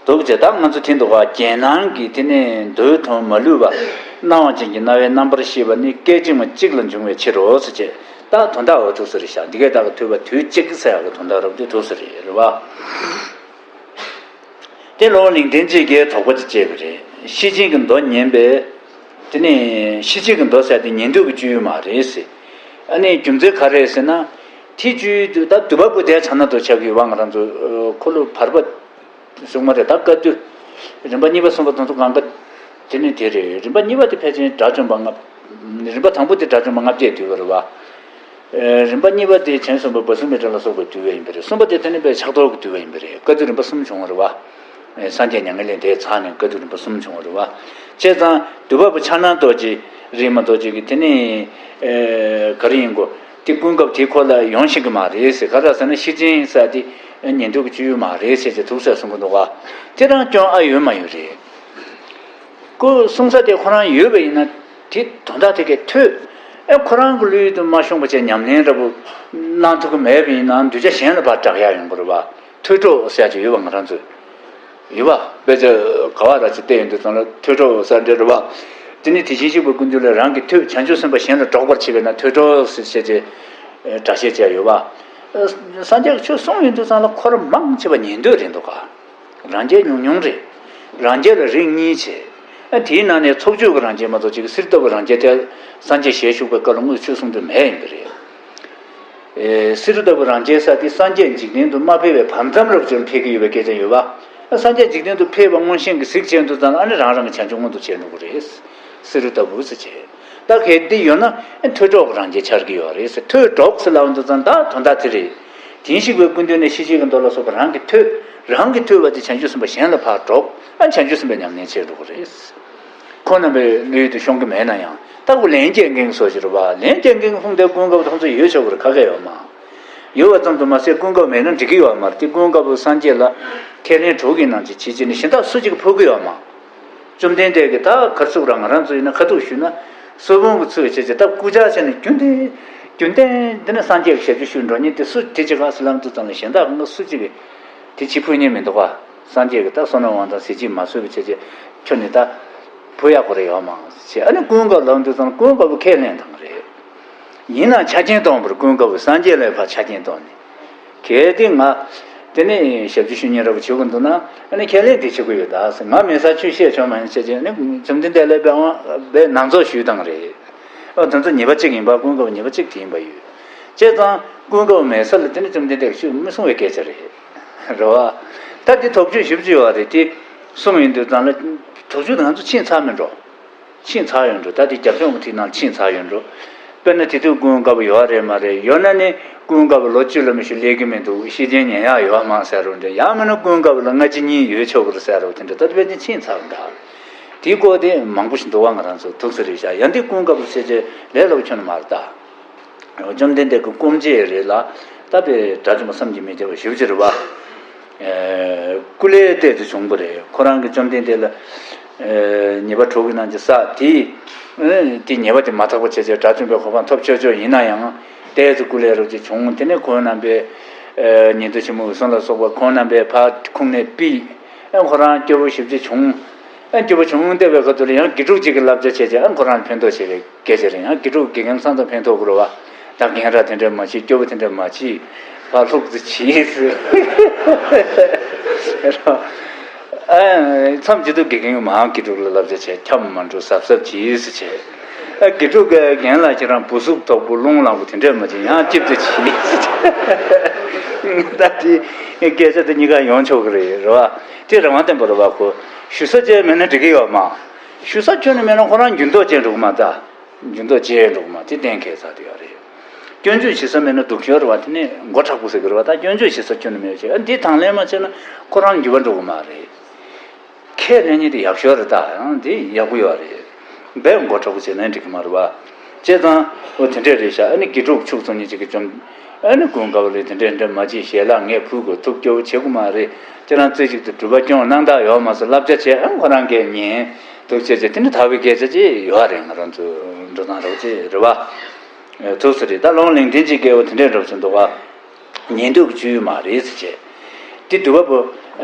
འདུག་ཅེས། ད་ང་ཚོ་དེ་འདུག་ག་རྒྱན་སྣང་གི་དེ་ནས་མདོའི་དོན་མ་ལུས་པ། སྣང་བ་ཅན་གྱི་རྣ་བའི་རྣམ་པར་ཤེས་པ་ནི་སྐད་ཅིག་མ་གཅིག་ལ་འབྱུང་བའི་ཕྱིར་རོ་ཟེར་བྱས། ད་དོན་དག་འོ་ཐུགས་སུ་རེད་ཤག་འདི་སྐད་བདག་གིས་ཐོས་པ་དུས་གཅིག་ཟེར་ཡག་གི་དོན་དག་རབ་དེ་ཐུགས་སུ་རེད་རེད་བ། དེ་ལོ་ལིང་ཐེན་ཅིག་གིས་དོགས་པ་ཅིག་བཅད་པ་རེད། ཤེར་ཕྱིན་གྱི་མདོ་ཉན་པས། དེ་ནས་ཤེར་ཕྱིན་གྱི་མདོ་ཟེར་དེ་ཉན་འདོད་ཀྱི་སྤྱོད་ཡུལ་མ་རེད་ཟེར། ཨ་ནི་རྒྱུ་མཚན་ག་རེ་ཟེར་ན། དེ་སྤྱོད་ཡུལ་དུ་ད་སྡུད་པ་པོ་དེ་ཆགས་ན་དོ་ཆགས་ཀྱི་ཡོད་བ། ང་རང་ཚོ་འཁོར་ལོ་བར་པ་གསུང་མ་རེད། ད་བཀའ་བསྡུ། རིམ་པ་གཉིས་པ་གསུམ་པ་དང་ཚོ་གང་ག་དེ་ནི་དེ་རེད། རིམ་པ་གཉིས་པ་དེ་ཕལ་ཆེར་དགྲ་བཅོམ་པ་ལྔ། རིམ་པ་དང་པོ་དེ་དགྲ་བཅོམ་པ་ལྔ་བརྒྱས་བསྡུས་པ་རེད་བ། རིམ་པ་གཉིས་པ་དེ་བྱང་སེམས་དཔའ་བསྲུང་བའི་དགྲ་ལ་སོགས་པས་བསྡུས་པ་ཡིན་པ་རེད། གསུམ་པ་དེ་དེ་ནི་པའི་ཕྱག་རྡོར་གྱིས་བསྡུས་པ་ཡིན་པ་རེད། བཀའ་བསྡུ་རིམ་པ་གསུམ་བྱུང་བ་རེད་བ། སངས་རྒྱས་མྱ་ངན་ལས་འདས་ཚར་ནས་བཀའ་བསྡུ་རིམ་པ་གསུམ་བྱུང་བ་རེད་བ། བྱས་ཙང་སྡུད་པ་པོ་ཕྱག་ན་རྡོ་རྗེ་རིག་མ་རྡོ་རྗེ་གིས་དེ་ནི་ག་རེ་ཡིན་གོ། དེ་ཀུན་སྐབས་དེ་ཁོ་ལ་ཡོང་ཤེས་ཀྱི་མ་རེད་ཟེར། ག་རེ་ཟེར་ན་ཤེར་ཕྱིན་ཟེར་དེ་ཉན་འདོད་ཀྱི་སྤྱོད་ཡུལ་མ་རེད་ཟེར་ཅེས་ཐུགས་སྲས་གསུང་གི་འདུག་བ། དེ་རང་སྐྱོན་ཨ་ཡོད་མ་ཡོད་རེད། ཁོ་གསུང་ས་དེ་ཁོ་རང་ཡོད་པ་ཡིན་ན་དེ་དོན་དག་དེ་གས་ཐོས། ཨེ་ཁོ་རང་གི་ལུས་དུ་མ་ཤོང་བ་བྱས་ཉམས་ལེན་འདྲ་པོ་གནང་ཐུབ་ཀྱི་མེད་པ་ཡིན་ན་གདུལ་བྱ་གཞན་ལ་ཕར་བསྒྲགས་ཡག་ཡོང་གི་རེད་བ། ཐོས་གྲོགས་ཟེར་ཡག་ཅིག་ཡོད་པ། ང་རང་ཚོས་ཡོད་པ། དཔེ་ཆ་ག་བ་ར་ཅིག་བལྟས་ཡོང་དུས་ཙམ་ལ་ཐོས་གྲོགས་ཟེར་འདྲ་རེད་བ། དེ་ནི་དེ་བཞིན་གཤེགས་པའི་སྐུ་མདུན་ལ་རང་གིས་ཐོས། བྱང་ཆུབ་སེམས་དཔའ་གཞན་ལ་སྒྲོག་པར་བྱེད་པས་ན་ཐོས་གྲོགས་ཟེར་བྱས་ཏེ་སྒྲ་བཤད་བྱས་ཡོད་པ། སངས་རྒྱས་ཀྱི་ཆོས་གསུངས་ཡོང་དུས་ཙམ་ལ་འཁོར་མང་ཆེ་བ་ཉན་འདོད་རེད་འདུག་ག་རང་རྒྱལ་ཉུང་ཉུང་རེད། རང་རྒྱལ་ལ་རིགས་གཉིས་བྱས། ཨ་དེའི་ནང་ནས་ཚོགས་སྤྱོད་ཀྱི་རང་རྒྱལ་མ་གཏོགས་ཅིག་གསེར་ལྟ་བུ་རང་རྒྱལ་དེ་སངས་རྒྱས་ཞལ་བཞུགས་པའི་སྐབས་ལ་དངོས་ཆོས་གསུང་དུས་མེད་ཡིན་པ་རེད། ཨེ་གསེར་ལྟ་བུ་རང་རྒྱལ་ས་དེ་སངས་རྒྱས་འཇིག་རྟེན་དུ་མ་ཕེབས་པའི་བར་མཚམས་རབ་ཅིག་ལ་ཕེབས་ཀྱི་ཡོད་པའི་སྐད་ཆ་ཡོད་པ། ཨ་སངས་རྒྱས་འཇིག་རྟེན་དུ་ཕེབས་པ་མངོན་ཤེས་ཀྱིས་གཟིགས་བྱས་དུས་ཙམ་ལ་ཨ་ནི་རང་རང་གི་བྱང་ཆུབ་མངོན་དུ་བྱས་འགྲོ་གི་རེད། གསེར་ལྟ་བུ་ཟེར་བྱས། ད་གལ་ཏེ་ཡོད་ན་ཨ་ཐོས་གྲོགས་ཀྱི་རང་རྒྱལ་འཆར་གྱི་ཡོད་རེད་ཟེར། ཐོས་གྲོགས་ཟེར་ལབ་དུས་ཙམ་ད་དོན་དག་དེ་རེད། དེ་བཞིན་གཤེགས་པའི་སྐུ་མདུན་ནས་ཤེར་ཕྱིན་གྱི་མདོ་ལ་སོགས་པ་རང་གིས་ཐོས། རང་གིས་ཐོས་པ་དེ་བྱང་ཆུབ་སེམས་དཔའ་གཞན་ལ་ཕར་སྒྲོག་ཨ་བྱང་ཆུབ་སེམས་དཔའི་ཉམས་ལེན་བྱས་འགྲོ་གི་རེད། ཁོང་རྣམ་པའི་ལུས་དེ་ཤོང་གི་མེད་ན་ཡང་། ད་ཁོ་ལན་སྐྱེལ་མཁན་སོགས་ཞིག་རེད་པ། ལན་སྐྱེལ་མཁན་ཕུང་དེ་ཀུན་དགའ་བོ་ཐམས་ཅད་ཡོད་ཆོག་གི་རེད། ཁ་སྐད་ཡོད་མ། ཡོད་པ་ཙམ་དུ་མ་ཟད་ཀུན་དགའ་བོ་མེད་ན་འགྲིག་གི་ཡོད་མ་རེད། དེ་ཀུན་དགའ་བོ་སངས་རྒྱས་ལ་ཁས་ལེན་དྲུག་གི་ནང་གི་བྱེད་ཀྱི་ནི་གཞན་དག་སུ་གཅིག་ཕོག་གི་ཡོད་མ། བཅོམ་ལྡན་འདས་ཀྱིས་ད་ག་རེ་ཟེར་དགོས་རེད། ང་རང་ཚོ་ཡིན་ན་ཁ་ཐུག་ཞུས་ན་གསོལ་དཔོན་གྱི་ཚུལ་བྱས་བྱས་ད་སྐུ་ཕྱག་བྱས་ནས་རྒྱུན་ལྡན། རྒྱུན་ལྡན་འདི་ནི་སངས་རྒྱས་ཀྱི་ཞབས་ཕྱི་ཞུ་འགྲོ་མཁན་དེ་སུ་དེ་ཅིག་ག་ཟེར་ལབ་དུས་ཙམ་ལ་གཞན་དག་ང་སུ་གཅིག་གིས་དེ་བྱེད་ཕོད་མཁན་མི་འདུག་ག་སངས་རྒྱས་ཀྱིས་ད་བསོད་ནམས་དབང་ཐང་ཟས་བཅུད་མ་ཟོས་པ་བྱས་བྱས་ཁྱོད་ནི་ད་ཕོག་ཡག་པོ་རེད་ཡོད་མ་ཟེར་བྱས། ཨ་ནི་ཀུན་དགའ་ལབ་དུས་ཙམ་ཀུན་དགའ་བོ་ཁས་ལེན་བཏང་རེད། ཡིན་ནའང་ཆ་རྐྱེན་གཏོང་བར་ཀུན་དགའ་བོས་སངས་རྒྱས་ལ་ཕར་ཆ་རྐྱེན་གཏོང་ནས། གལ་ཏེ་ང་དེ་ནས་ཞབས་ཕྱི་ཞུ་མཁན་འདྲ་པོ་བྱེད་དགོས་འདུག་ན། ཨ་ནི་ཁས་ལེན་དེ་བྱེད་དགོས་ཡོད་ད་ཟེར། ང་མེད་སར་ཁྱོད་བཤད་ཆོག་མ་ཡིན་བྱས་བྱས། ཨ་ནི་བཅོམ་ལྡན་འདས་ལ་དཔེ་དབང་དཔེ་ནང་ཚོགས་ཞུས་བཏང་རེད། ཨ་དེ་ཚོ་ཉེས་པ་གཅིག་ཡིན་པ། ཀུན་དགའ་བོ་ཉེས་པ་གཅིག་དེ་ཡིན་པ་ཡོད། བྱས་ཙང་ཀུན་དགའ་བོ་མེད་ས་ལ་དེ་ནི་བཅོམ་ལྡན་འདས་ཀྱིས་ཆུད་མི་གསུང་བའི་སྐད་ཆ་རེད། རེད་བ། ད་དེ་དོགས་གཅོད་ཞེ་པོ་ཅིག་ཡོད་རེད། དེ་གསུངས་ཡོང་དུས་ཙམ་ལ་དོགས་གཅོད་དེ་ང་ཚོ་ཕྱིན་ཚར་མིན་འགྲོ། ཕྱིན་ཚར་ཡོད་འགྲོ། ད་དེ་རྒྱབ་ལྗོངས་ཀྱི་ཐིག་ནང་ཕྱིན་ཚར་ཡོད་འགྲོ། དཔེར་ན་དེ་དུས་ཀུན་དགའ་བོ་ཡོད་རེད་མ་རེད། ཡོད་ན་ནི་ཀུན་དགའ་བོ་ལོ་བཅུ་ལ་མི་ཞུ་སླེབས་ཀྱི་མི་འདུག་ཤེས་ལྡན་ཉན་ཡག་ཡོད་མ་ཟེར་རོ་འདྲ། ཡང་མིན་ན་ཀུན་དགའ་བོ་ལ་སྔ་ཕྱི་གཉིས་ཡོད་ཆོག་གི་རེད་ཟེར་རོ་དེ་འདྲ། ད་དཔེ་དེ་ཕྱིན་ཚར་འདུག་དེའི་སྐོར་དེ་མང་པོ་ཞིག་འདུག་བ། ང་རང་ཚོ་ཐུགས་སུ་རེད་བཞག་ཡང་དེ་ཀུན་དགའ་བོ་ཟེར་བྱས་ལས་སླ་པོ་ཁྱོན་ནས་མ་རེད་ད། བཅོམ་ལྡན་འདས་ཀྱི་སྐུ་མཆེད་རེད་ལ། ད་དཔེ་དགྲ་བཅོམ་པ་བསམ་གྱིས་མི་ཁྱབ་པ་ཞེ་པོ་ཅིག་རེད་བ། ཨེ་སྐུ་ལས་བཏགས་ཏེ་བྱུང་བ་རེད། ཁོ་རང་གིས་བཅོམ་ལྡན་འདས་ལ་ཨེ་ཉེས་པ་དྲུག་གི་ནང་གི་བསགས་དེ། ཨེ་དེ་ཉེས་པ་དེ་མ་དག་པ་བྱས་བྱས་དགྲ་བཅོམ་པའི་གོ་འཕང་ཐོབ་ཆོག་ཆོག་ཡིན་ན་ཡང་། བལྟས་ཚེ་སྐུ་ལས་རབ་ཅིག་བྱུང་། དེ་ནས་ཁོང་རྣམ་པས་ཨེ་ཉན་ཐོས་ཆེན་མོ་འོད་སྲུང་ལ་སོགས་པ་ཁོང་རྣམ་པས་ཕར་ཁོང་ནས་ཕུད། ཨེ་ཁོ་རང་སྐྱོ་པོ་ཞེ་པོ་ཅིག་བྱུང་། ཨ་སྐྱོ་པོ་བྱུང་བསྡད་པའི་སྐབས་དེ་ལ་ཡང་དགེ་ཕྲུག་ཅིག་གིས་བསླབ་བྱ་བྱས་བྱས། ཨ་ཁོ་རང་ལ་ཕན་ཐོགས་བྱེད་པའི་སྐད་ཆ་རེད། ཡང་དགེ་ཕྲུག་དགེ་རྒན་ལ་ཚང་ཚང་ཕན་ཐོགས་དགོས་རེད་བ། ད་རྒན་ར་དེ་འདྲ་མ་བྱེད། སྐྱོ་པོ་དེ་འདྲ་མ་བྱེད། ཕར་ལྷུག་ཙམ་བྱེད་ཟེར། ཨ་མཚམས་ཅིག་ཏུ་དགེ་རྒན་མང་དགེ་ཕྲུག་ལ་བསླབ་བྱ་བྱས། འཁྱམས་མ་འགྲོ། གཟབ་གཟབ་བྱེད་ཟེར་བྱས། ཨ་དགེ་ཕྲུག་གིས་རྒན་ལགས་ཁྱེད་རང་སྦུ་སུབ་དོག་པོ་རླུང་ལངས་པོ་དེ་འདྲ་མ་བྱེད། ཡང་སྐྱིད་པོ་བྱེད་ཟེར་བྱས། ད་དེ་སྐད་ཆ་དེ་གཉིས་ཀ་ཡོང་ཆོག་གི་རེད། རེད་བ། དེ་རང་དབང་བརྟན་པོ་རེད་བ། ཁོ་ཞུ་ས་བྱས་མེད་ན་འགྲིག་གི་ཡོད་མ། ཞུ་ས་ཁྱོན་ནས་མེད་ན་ཁོ་རང་འགྱུར་ལྡོག་བྱས་འགྲོ་གི་མ་རེད་ད། འགྱུར་ལྡོག་བྱས་འགྲོ་གི་མ་རེད། དེ་གཏན་འཁེལ་ཚར་དུ་ཡོད་རེད། སྐྱོན་བརྗོད་བྱེད་ས་མེད་ན་སྡུག་ཤོས་རེད་བ། དེ་ནས་མགོ་མཁྲེགས་པོ་ཟེར་གི་རེད་བ། ད་སྐྱོན་བརྗོད་བྱེད་ས་ཁྱོན་ནས་མེད་བྱས། ཨ་འདི་དང་ལེན་མ་བྱས་ན་ཁོ་རང་འགྱུར་བ་འགྲོ་གི་མ་རེད། ཁས་ལེན་མཁན་དེ་ཡག་ཤོས་རེད་ད། ཨང་དེ་ཡག་པོ་ཡོད་རེད། དཔེ་མགོ་མཁྲེགས་པོ་བྱས་ན་འགྲིག་གི་མ་རེད་བ། བྱས་ཙང་འོ་དེ་འདྲས་རེད་ཤག་ཨ་ནི་དགེ་ཕྲུག་ཕྱུག་ཚོ་གཉིས་ཅིག་གིས་བཅོམ། ཨ་ནི་ཀུན་དགའ་བོ་ལ་དེ་འདྲས་འདྲ་མ་བྱེད། ཞལ་ལག་ངས་ཕུལ་དགོས། ཐུགས་སྐྱོ་བོ་བྱེད་དགོས་མ་རེད། ཁྱེད་རང་རྩེ་གཅིག་ཏུ་སྒྲུབ་པ་སྐྱོང་གནང་དག་ཡོད་མ་ཟེར་བསླབ་བྱ་བྱས། ཨ་ཁོ་རང་གིས་ཉན་འདུག་བྱས་བྱས་དེ་འདྲ་དག་པའི་སྐད་ཆ་ཅིག་ཡོད་རེད། ང་རང་ཚོ་འགྲོ་སྟངས་རོགས་ཅིག་རེད་བ། ཐུགས་སུ་རེད། ད་ལུང་ལིང་བསྟན་གྱི་རྒྱལ་པོ་དེ་འདྲས་འདྲ་བོ་ཅིག་འདུག་ག་ཉན་ཐོས་ཀྱི་སྤྱོད་ཡུལ་མ་རེད་ཟེར་བྱས། དེ་འདུལ་བ་པོ་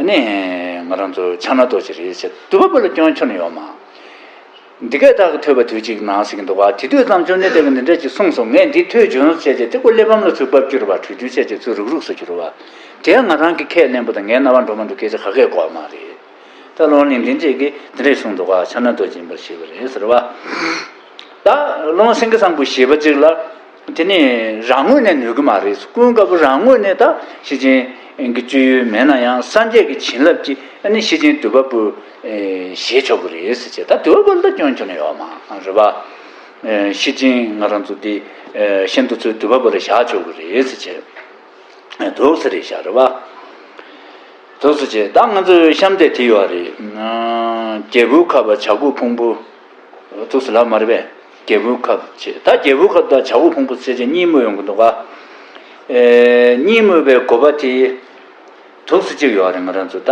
ནི་ང་རང་ཚོ་ཕྱག་ན་རྡོ་རྗེ་རེད་ཟེར། འདུལ་བ་པོ་ལ་སྐྱོན་ཁྱོན་ནས་ཡོད་མ། འདི་སྐད་བདག་གིས་ཐོས་པ་དུས་གཅིག་ན་ཟེར་གྱི་འདུག་ག་དེ་དུས་ཙམ་བཅོམ་ལྡན་འདས་ཀྱིས་འདི་འདྲ་ཅིག་གསུངས་སོང་། ངས་འདི་ཐོས་བྱུང་བྱས་བྱས་དེ་ཁོ་གླེགས་བམ་ལ་ཚུར་ཕབ་རྒྱུ་རེད་བ། གྲོས་བསྡུར་བྱས་བྱས་ཚུར་རུག་རུག་བཟོ་རྒྱུ་རེད་བ། དེ་ང་རང་གིས་ཁས་ལེན་པ་དང་ངའི་རྣ་བར་འགྲོ་མ་འགྲོ་སྐད་ཆ་ག་གས་གོ་བ་མ་རེད། ད་ལུང་ལིང་བསྟན་གྱི་རྒྱལ་པོས་འདི་འདྲས་གསུངས་འདུག་ག་ཕྱག་ན་རྡོ་རྗེ་ཡིན་པར་བཞེད་པ་རེད་ཟེར་བ། ད་ལུང་སེང་གེ་བཟང་པོས་བཞེད་པ་ཅིག་ལ། དེ་ནི་རང་ངོས་ནས་ནུས་ཀྱི་མ་རེད། ཀུན་དགའ་བོ་རང་ངོས་ནས་ད་ཤེར་ཕྱིན་གྱི་སྤྱོད་ཡུལ་མེད་ན་ཡང་སངས་རྒྱས་ཀྱི་བྱིན་རླབས་ཀྱིས་ཨ་ནི་ཤེར་ཕྱིན་འདུལ་བ་པོ་བཞེས་ཆོག་གི་རེད་ཟེར་བྱས། ད་འདུལ་བ་པོ་ལ་ད་སྐྱོན་ཁྱོན་ནས་ཡོད་མ་རེད་བ། ཤེར་ཕྱིན་ང་རང་ཚོ་འདི་ཤིན་ཏུ་ཚོས་འདུལ་བ་པོ་ལ་བཞག་ཆོག་གི་རེད་ཟེར་བྱས། འདུག་ཟེར་རེད་བཞག་རེད་བ། འདུག་ཟེར་བྱས། ད་ང་ཚོའི་གཤམ་དེ་དེ་ཡོད་རེད། རྒྱལ་པོའི་ཁབ་བྱ་རྒོད་ཕུང་པོ། འདུག་ཟེར་ལབ་མ་རེད་པས། རྒྱལ་པོའི་ཁབ་བྱས། ད་རྒྱལ་པོའི་ཁབ་དང་བྱ་རྒོད་ཕུང་པོ་ཟེར་བྱས་གཉིས་སྨོས་ཡོང་གི་འདུག་ག་ཨེ་གཉིས་སྨོས་པའི་དགོས་པ་དེ། འདུག་ཟེར་གཅིག་ཡོད་རེད། ང་རང་ཚོ་ད་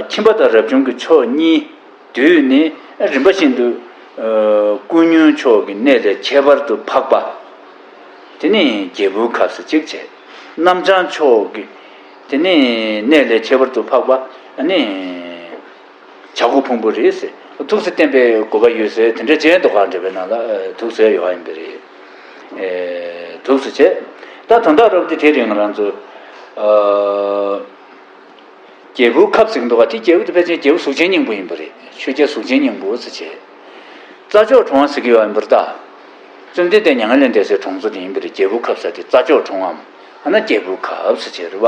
ཁྱིམ་པ་དང་རབ་བྱུང་གི་ཕྱོགས་གཉིས་བསྡུས་ནས་རིམ་པ་བཞིན་དུ་ཀུན་ཉོན་ཕྱོགས་ཀྱི་གནས་ལས་ཁྱད་པར་དུ་འཕགས་པ། དེ་ནི་རྒྱལ་པོའི་ཁབ་ཟེར་གཅིག་བྱས། རྣམ་བྱང་ཕྱོགས་ཀྱི་དེ་ནི་གནས་ལས་ཁྱད་པར་དུ་འཕགས་པ་ནི་བྱ་རྒོད་ཕུང་པོ་རེད་ཟེར། འདུག་ཟེར་བསྟན་པའི་དགོས་པ་ཡོད་ཟེར་དེ་འདྲ་བྱས་འདུག་ག་འགྲེལ་པའི་ནང་ལ་འདུག་ཟེར་ཡོད་ཡིན་པ་རེད། འདུག་ཟེར་བྱས། ད་ད་ལྟ་རབ་དེ་དེ་རིང་ང་རང་ཚོ། རྒྱལ་པོའི་ཁབ་ཟེར་གྱི་འདུག་ག་དེ་རྒྱལ་པོ་དེ་ཕལ་ཆེར་རྒྱལ་པོ་གཟུགས་ཅན་སྙིང་པོ་ཡིན་པ་རེད། ཆོས་རྒྱལ་གཟུགས་ཅན་སྙིང་པོ་ཟེར་བྱས། རྩྭ་མཆོག་གྲོང་ཟེར་གྱི་ཡོད་ཡིན་པ་རེད་ད། བཅོམ་ལྡན་འདས་མྱ་ངན་ལས་འདས་སའི་གྲོང་ཚོ་དེ་ཡིན་པ་རེད། རྒྱལ་པོའི་ཁབ་ཟེར་དེ་རྩྭ་མཆོག་གྲོང་ངམ། ཨ་ན་རྒྱལ་པོའི་ཁབ་ཟེར་བྱས་རེད་བ།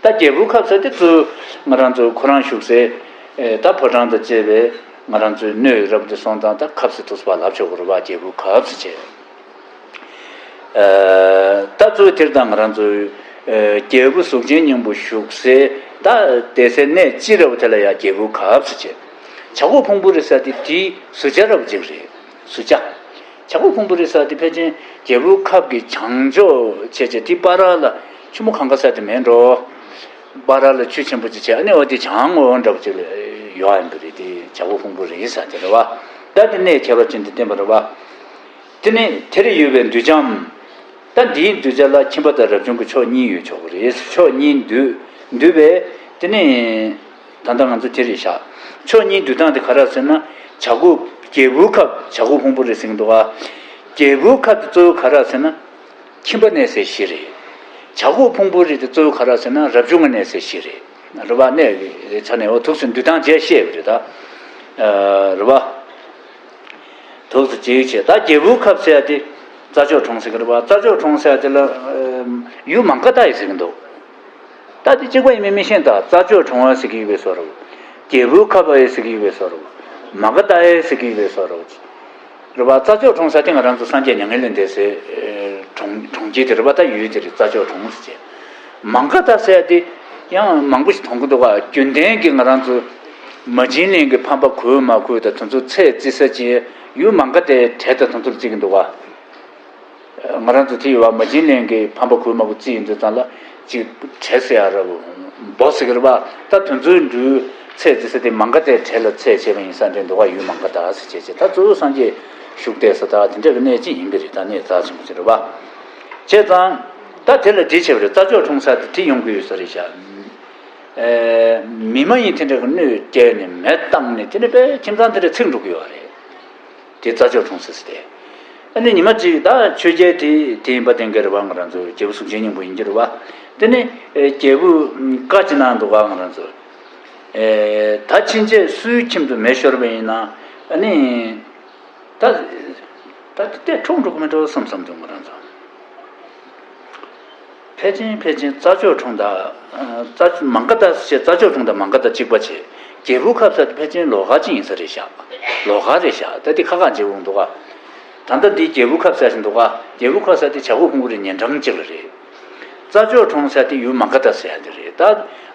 ད་རྒྱལ་པོའི་ཁབ་ཟེར་དེ་ཚུར་ང་རང་ཚོ་ཁོ་རང་བཞུགས་སའི་ད་ཕོ་བྲང་དང་བཅས་པའི་ང་རང་ཚོའི་སྣོད་རབ་འདི་སོང་ཙང་ད་ཁབ་ཟེར་ཐུབ་པ་ལབ་ཆོག་གི་རེད་བ། རྒྱལ་པོའི་ཁབ་ཟེར་བྱས། ད་གཙོ་བོ་དེར་ད་ང་རང་ཚོའི་རྒྱལ་པོ་གཟུགས་ཅན་སྙིང་པོ་བཞུགས་སའི་ད་བསྡད་སའི་གནས་སྤྱི་ར་བ་དེ་ལ་ཡང་རྒྱལ་པོའི་ཁབ་ཟེར་བྱས། བྱ་རྒོད་ཕུང་པོ་རི་ཟེར་དེ་དེའི་གཟུགས་ཅན་རབ་ཅིག་རེད། གཟུགས་ཅན། བྱ་རྒོད་ཕུང་པོ་རི་ཟེར་དེ་ཕལ་ཆེར་རྒྱལ་པོའི་ཁབ་ཀྱི་བྱང་ཕྱོགས་བྱས་བྱས་དེ་བར་ལ་ཆུ་མོ་གངྒཱ་ཟེར་དེ་མེད་འགྲོ། བར་ལ་ཆུ་ཆེན་པོ་ཅིག་བྱས་ཨ་ནི་འོ་དེ་བྱང་ངོས་འདྲ་པོ་ཅིག་ལ་ཡོད་ཡིན་པ་རེད། དེ་བྱ་རྒོད་ཕུང་པོ་རི་ཟེར་དེ་རེད་བ། ད་དེ་གནས་ཁྱད་པར་ཅན་དེ་བསྟན་པ་རེད་བ། དེ་ནས་དེར་ཡོད་པའི་འདུས་བྱས། ད་འདིའི་འདུས་བྱས་ལ་ཁྱིམ་པ་དང་རབ་བྱུང་གི་ཕྱོགས་གཉིས་ཡོད་ཆོག་གི་རེད། ཕྱོགས་གཉིས་འདུས་འདུས་པས་དེ་ནས་ད་ལྟ་ང་ཚོ་དེ་རེད་བཞག་ཕྱོགས་གཉིས་འདུས་སྟངས་དེ་ག་རེ་ཟེར་ན། བྱ་རྒོད་རྒྱལ་པོའི་ཁབ་བྱ་རྒོད་ཕུང་པོ་རི་ཟེར་གྱི་འདུག་ག་རྒྱལ་པོའི་ཁབ་དེ་གཙོ་བོ་ག་རེ་ཟེར་ན། ཁྱིམ་པ་གནས་སའི་གཞི་རེད། བྱ་རྒོད་ཕུང་པོ་རི་དེ་གཙོ་བོ་ག་རེ་ཟེར་ན་རབ་བྱུང་གི་གནས་སའི་གཞི་རེད། རེད་བ། གནས་ཀྱི་ཆ་ནས་འོ་ཐུགས་སུ་འདུས་སྟངས་བཅས་བཤད་པ་རེད་ད། རེད་བ། ཐུགས་སུ་ཅིག་བྱས་ད་རྒྱལ་པོའི་ཁབ་ཟེར་ཡ་དེ་རྩྭ་མཆོག་གྲོང་ཟེར་གི་རེད་བ། རྩྭ་མཆོག་གྲོང་ཟེར་ཡ་དེ་ལ་ཡུལ་མང་ག་ད་ཡི་ཟེར་གི་འདུག་ད་དེ་གཅིག་པ་ཡིན་མིན་མི་ཤེས་ད། རྩྭ་མཆོག་གྲོང་བ་ཟེར་གི་ཡོད་པའི་བཟོ་རེད། རྒྱལ་པོའི་ཁབ་པ་ཡི་ཟེར་གི་ཡོད་པའི་བཟོ་རེད། མང་ག་ད་ཡི་ཟེར་གི་ཡོད་པའི་བཟོ་རེད། རེད་བ། རྩྭ་མཆོག་གྲོང་ས་དེ་ང་རང་ཚོ་སངས་རྒྱས་མྱ་ངན་ལས་འདས་སའི་གྲོང་གྲོང་ཁྱེར་དེ་རེད་བ། ད་ཡུལ་དེ་རེད། རྩྭ་མཆོག་གྲོང་ཟེར་བྱས། མང་ག་ད་ཟེར་དེ་ཡང་མང་པོ་ཞིག་མཐོང་གི་འདུག་བ། རྒྱུན་ལྡན་གྱི་ང་རང་ཚོ་མ་བྱིན་ལེན་གྱི་ཕམ་པ་གུས་མ་གུས་དང་དེ་ཚོ་ཚད་བརྩི་ས་ཅིག་ཡུལ་མང་ག་དའི་གྲས་དང་དེ་ཚོར་བརྩི་གི་འདུག་བ། ང་རང་ཚོ་དེ་ཡོད་བ། མ་བྱིན་ལེན་གྱི་ཕམ་པ་གུས་མ་གུས་བརྩི་ཡིན་དུས་ཙང་ལ་ཅིག་གྲས་ཟེར་ཡ་ར་བོ་འབོ་ཟེར་གི་རེད་བ། ད་དེ་ཚོའི་འབྲུའི་ཚད་བརྩི་ས་དེ་མང་ག་དའི་གྲས་ལ་ཚད་བྱས་པ་ཡིན་ས་འདྲ་འདུག་བ། ཡུལ་མང་ག་ད་ཟེར་བྱས་བྱས་ད་གཙོ་བོ་སངས་རྒྱས་བཞུགས་བསྡད་ས་ད་དེ་འདྲ་གི་གནས་ཅིག་ཡིན་པ་རེད། ད་གནས་རྩ་ཆེན་པོ་ཅིག་རེད་བ། བྱས་ཙང་ད་དེ་ལ་འདི་བྱས་པ་རེད། རྩྭ་མཆོག་གྲོང་ས་དེ་དེ་ཡོང་གི་ཡོད་ས་རེད་ཤག་མི་མ་ཡིན་དེ་འདྲ་གི་གནོད་སྐྱེལ་ནས་མེ་བཏང་ནས་དེ་ནས་དཔེ་ཁྱིམ་ཚང་དེ་འདྲ་ཚིག་འགྲོ་གི་ཡོད་རེད། དེ་རྩྭ་མཆོག་གྲོང་ཟེར་ཏེ། ཨ་ནི་ཉི་མ་གཅིག་ད་ཆོས་རྒྱལ་དེ་དེ་ཡིན་པ་བསྟན་གྱི་རེད་བ། ང་རང་ཚོ་རྒྱལ་པོ་གཟུགས་ཅན་སྙིང་པོ་ཡིན་གྱི་རེད་བ། དེ་ནི་རྒྱལ་པོས་བཀའ་ཅིག་གནང་འདུག་ག་ང་རང་ཚོ། ད་ཕྱིན་ཆད་སུའི་ཁྱིམ་དུ་མེ་ཤོར་བ་ཡིན་ན་ཨ་ནི། ད་ད་དེ་འཁྲུག་འགྲོ་གི་མི་འགྲོ་བསམ་བསམ་འདུག་ང་རང་ཚོ། ཕལ་ཆེར་ཕལ་ཆེར་རྩྭ་མཆོག་གྲོང་དང་། རྩྭ་མང་ག་ད་ཟེར་རྩྭ་མཆོག་གྲོང་དང་མང་ག་ད་གཅིག་པ་བྱས། རྒྱལ་པོའི་ཁབ་ཟེར་དེ་ཕལ་ཆེར་ལོགས་ཀ་གཅིག་ཡིན་ས་རེད་ཤག་ལོགས་ཀ་རེད་ཤག་ད་དེ་ཁ་ཁ་འཇིག་འོང་འདུག་ག་ད་ལྟ་འདི་རྒྱལ་པོའི་ཁབ་ཟེར་བཞིན་འདུག་ག་རྒྱལ་པོའི་ཁབ་ཟེར་དེ་བྱ་རྒོད་ཕུང་པོ་རི་ཉེ་འགྲམ་གཅིག་ལ་རེད། རྩྭ་མཆོག་གྲོང་ཟེར་དེ་ཡུལ་མང་ག་ད་ཟེར་ཡ་དེ་རེད། ད་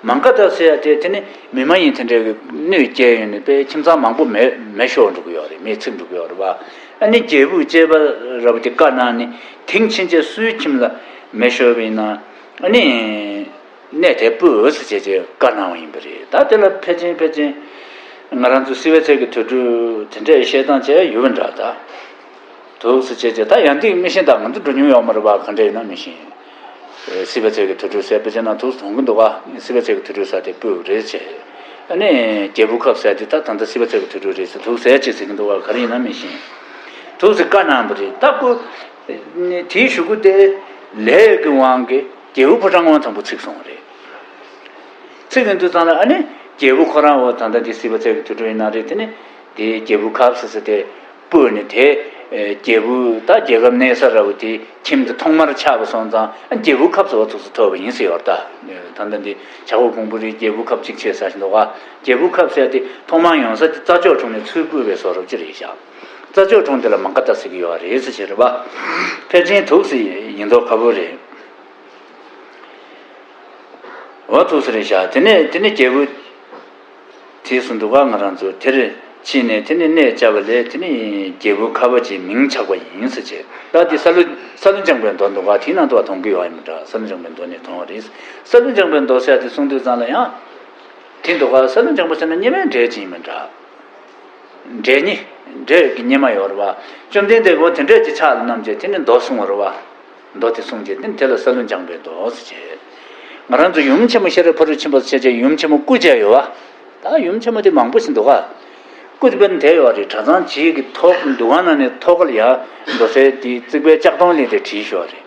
མང་ག་ད་ཟེར་ཡ་དེ་དེ་ནི་མི་མ་ཡིན་དེ་འདྲའི་གནོད་སྐྱེལ་ཡོང་ནས་དཔེ་ཁྱིམ་ཚང་མང་པོ་མེ་མེ་ཤོར་འགྲོ་གི་ཡོད་རེད། མེ་ཚིག་འགྲོ་གི་ཡོད་རེད་བ། ཨ་ནི་རྒྱལ་པོས་གཅེས་པ་ར་བ་དེ་བཀའ་གནང་ནས་དེང་ཕྱིན་ཆད་སུའི་ཁྱིམ་ལ་མེ་ཤོར་བ་ཡིན་ན་ཨ་ནི་གནས་དེ་སྤོས་ཟེར་བྱས་བྱས་བཀའ་གནང་བ་ཡིན་པ་རེད། ད་དེ་ལ་ཕལ་ཆེར་ཕལ་ཆེར་ང་རང་ཚོ་བསིལ་བའི་ཚལ་གྱི་དུར་ཁྲོད་དེ་འདྲའི་བཤད་སྟངས་བྱས་ཡོད་པ་འདྲ། ད་དུག་སེ་བྱས་བྱས་ད་ཡང་ཏིག་མི་ཤེས། ད་ང་ཚོ་འགྲོ་མྱོང་ཡོད་མ་རེད་པ། ག་འདྲ་ཡིན་ན་མི་ཤེས། བསིལ་བའི་ཚལ་གྱི་དུར་ཁྲོད་ཟེར་དཔེ་བྱས་ན་དུག་སེ་མཐོང་གི་འདུག་ག་བསིལ་བའི་ཚལ་གྱི་དུར་ཁྲོད་ཟེར་དེ་སྤོས་རེད་བྱས། ཨ་ནི་རྒྱལ་པོའི་ཁབ་ཟེར་དེ་ད་ད་ལྟ་བསིལ་བའི་ཚལ་གྱི་དུར་ཁྲོད་རེད་ཟེར། དུག་སེ་ཅེས་ཟེར་གྱི་འདུག་ག་ག་རེ་ཡིན་ན་མི་ཤེས། དུག་སེ་བཀའ་གནང་བ་རེད། ད་ཁོ་དེའི་གཞུག་གུ་དེ་ལས་ཀྱི་དབང་གིས་རྒྱལ་པོ་ཕོ་བྲང་དབང་དང་པོ་ཚིག་སོང་བ་རེད། ཚིག་ཡིན་དུས་ཙང་ལ་ཨ་ནི་རྒྱལ་པོ་ཁོ་རང་འོ་ད་ལྟ་དེ་བསིལ་བའི་ཚལ་གྱི་དུར་ཁྲོད་ཡིན་ན་རེད། དེ་ནི་དེའི་རྒྱལ་པོའི་ཁབ་ཟེར་ཟེར་དེ་སྤོས་ནས་དེ་རྒྱལ་པོའི་ད་རྒྱལ་ཁབ་གནས་ས་ར་བ་དེ་ཁྱིམ་དེ་ཐོག་མར་ཆགས་པ་སོང་ཙང་ཨ་རྒྱལ་པོའི་ཁབ་ཟེར་བ་ཐུགས་སུ་ཐོབ་པ་ཡིན་ཟེར་ཡོད་རེད། ད་ད་ལྟ་འདི་བྱ་རྒོད་ཕུང་པོ་རི་རྒྱལ་པོའི་ཁབ་གཅིག་བྱས་ཟེར་བཞིན་འདུག་ག་རྒྱལ་པོའི་ཁབ་ཟེར་དེ་ཐོག་མར་ཡོང་ས་དེ་རྩྭ་མཆོག་གྲོང་ནས་ཚུར་སྤོས་པའི་བཟོ་འདྲ་ཅིག་རེད་ཤག་རྩྭ་མཆོག་གྲོང་དེ་ལ་མང་ག་ད་ཟེར་གྱི་ཡོད་རེད་ཟེར་བྱས་རེད་པ། ཕལ་ཆེར་དུག་སེ་ཡིན་མདོག་ཁ་པོ་རེད། འོ་དུག་སེ་རེད་ཤག་དེ་ནས་དེ་ནས་རྒྱལ་པོ་དེ་གསུངས་འདུག་ག་ང་རང་ཚོ་དེར་ཕྱིན་ནས་དེ་ནས་གནས་བཅའ་བ་ལས་དེ་ནས་རྒྱལ་པོ་ཁ་པ་ཅིག་མིང་ཆགས་པ་ཡིན་ཟེར་བྱས། ད་དེ་ས་ལུ་ས་ལུ་ལྗང་པའི་མདོ་འདུག་ག་དེའི་ནང་དུ་བ་མཐོང་གི་ཡོད་ཡིན་མི་འདྲ། ས་ལུ་ལྗང་པའི་མདོ་ནས་མཐོང་བ་རེད། ས་ལུ་ལྗང་པའི་མདོ་ཟེར་དེ་གསུངས་དུས་ཙང་ལ་ཡང་དེ་འདུག་ག་ས་ལུ་ལྗང་པ་ཟེར་ན་སྙེ་མའི་འབྲས་ཅིག་ཡིན་མི་འདྲ། འབྲས་སྙེ། འབྲས་ཀྱི་སྙེ་མ་ཡོད་རེད་པ། བཅོམ་ལྡན་འདས་ཀྱིས་དེ་འདྲས་ཀྱི་ཕྱག་ལ་བསྣམས་བྱས་དེ་ནས་མདོ་གསུངས་པ་རེད་པ། མདོ་དེ་གསུངས་རྗེས་དེ་དེ་ལ་ས་ལུ་ལྗང་པའི་མདོ་ཟེར་བྱས། ང་རང་ཚོ་ཡུམ་ཆེན་མོ་ཤེས་རབ་ཕ་རོལ་ཕྱིན་པ་ཟེར་བྱས་ཡུམ་ཆེན་མོ་སྐུ་མཇལ་ཡོད་པ། ད་ཡུམ་ཆེན་མོ་དེ་མང་པོ་ཞིག་འདུག་ག་སྐུ་དེ་དཔེར་ན་དེ་ཡོད་རེད། གྲྭ་ཚང་གཅིག་གི་ཐོག་འདུ་ཁང་ནང་ནས་ཐོག་ཁ་ལ་ཡར་འགྲོ་སའི་དེའི་རྩིག་པའི་ལྕགས་སྡོང་ལས་དེ་བྲིས་ཤོག་རེད།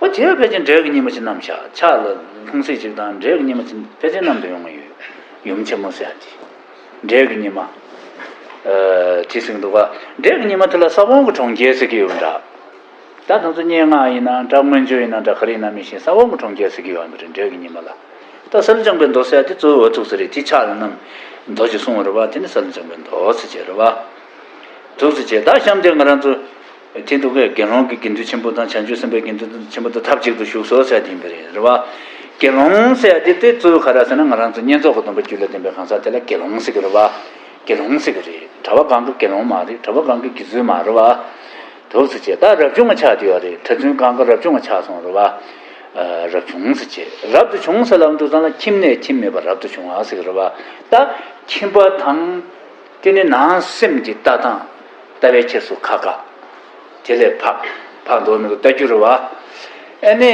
ཨོ་དེ་ཕལ་ཆེར་འབྲས་ཀྱི་སྙེ་མ་ཞིག་བསྣམས་བཞག་ཕྱག་ལ་ལྷུང་བཟེད་ཅིག་དང་འབྲས་ཀྱི་སྙེ་མ་ཕལ་ཆེར་བསྣམས་དུ་ཡོང་གི་ཡོད། ཡུམ་ཆེན་མོ་ཟེར་ཡ་དེ། འབྲས་ཀྱི་སྙེ་མ། དེ་ཟེར་གྱི་འདུག་ག་འབྲས་ཀྱི་སྙེ་མ་དེ་ལ་ས་བོན་གྱི་གྲོང་ཁྱེར་ཟེར་གྱི་ཡོད་འདྲ། ད་དེ་ཚོ་སྙན་ངག་ཡིན་ན་འདྲ། མངོན་བརྗོད་ཡིན་ན་འདྲ། ག་རེ་ཡིན་ན་མི་ཤེས། ས་བོན་གྱི་གྲོང་ཁྱེར་ཟེར་གྱི་ཡོད་པ་རེད། འབྲས་ཀྱི་སྙེ་མ་ལ། ད་ས་ལུ་ལྗང་པའི་མདོ་ཟེར་ཡ་དེ་གཙོ་བོ་འོ་དུག་སེ་རེད། དེ་ཕྱག་ལ་བསྣམས་མདོ་ཅིག་གསུངས་པ་རེད་པ། དེ་ནི་ས་ལུ་ལྗང་པའི་མདོ་ཟེར་བྱས་རེད་པ། དུག་སེ་བྱས། ད་གཤམ་དེ་ང་རང་ཚོ་དེ་འདུག་གས། དགེ་སློང་གི་དགེ་འདུན་ཆེན་པོ་དང་བྱང་ཆུབ་སེམས་དཔའི་དགེ་འདུན་ཆེན་པོ་དང་ཐབས་གཅིག་ཏུ་བཞུགས་སོ་ཟེར་དེ་ཡིན་པ་རེད། རེད་པ། དགེ་སློང་ཟེར་ཡ་དེ་དེ་གཙོ་བོ་ག་རེ་ཟེར་ན་ང་རང་ཚོ་བསྙེན་རྫོགས་ཀྱི་སྡོམ་པ་རྒྱུད་ལ་ལྡན་པའི་གང་ཟག་དེ་ལ་དགེ་སློང་ཟེར་གྱི་རེད་པ། དགེ་སློང་ཟེར་གི་རེད། གྲྭ་པ་གང་ག་དགེ་སློང་མ་རེད། གྲྭ་པ་གང་ག་དགེ་ཚུལ་མ་རེད་བ། དུ་ཟེར་བྱས་ད་རབ་བྱུང་བ་ཆགས་བསྡད་ཡོད་རེད། གྲྭ་བཙུན་གང་ག་རབ་བྱུང་བ་ཆགས་སོང་རེད་བ། རབ་བྱུང་ཟེར་བྱས་རབ་ཏུ་བྱུང་ཟེར་ལབ་དུས་ཙམ་ལ་ཁྱིམ་ནས་ཁྱིམ་མེད་པར་རབ་ཏུ་བྱུང་བ་ཟེར་གི་རེད་བ། ད་ཁྱིམ་པ་དང་། དེ་ནི་ནང་སེམས་ཀྱི་ལྟ་སྟངས་ལྟ་བའི་ཕྱིར་སུ་ཁ་ཁ། དེ་ལས་ཕག་ཕག་འདོགས་མི་འདུག་ལྟ་རྒྱུ་རེད་བ། ཨ་ནི་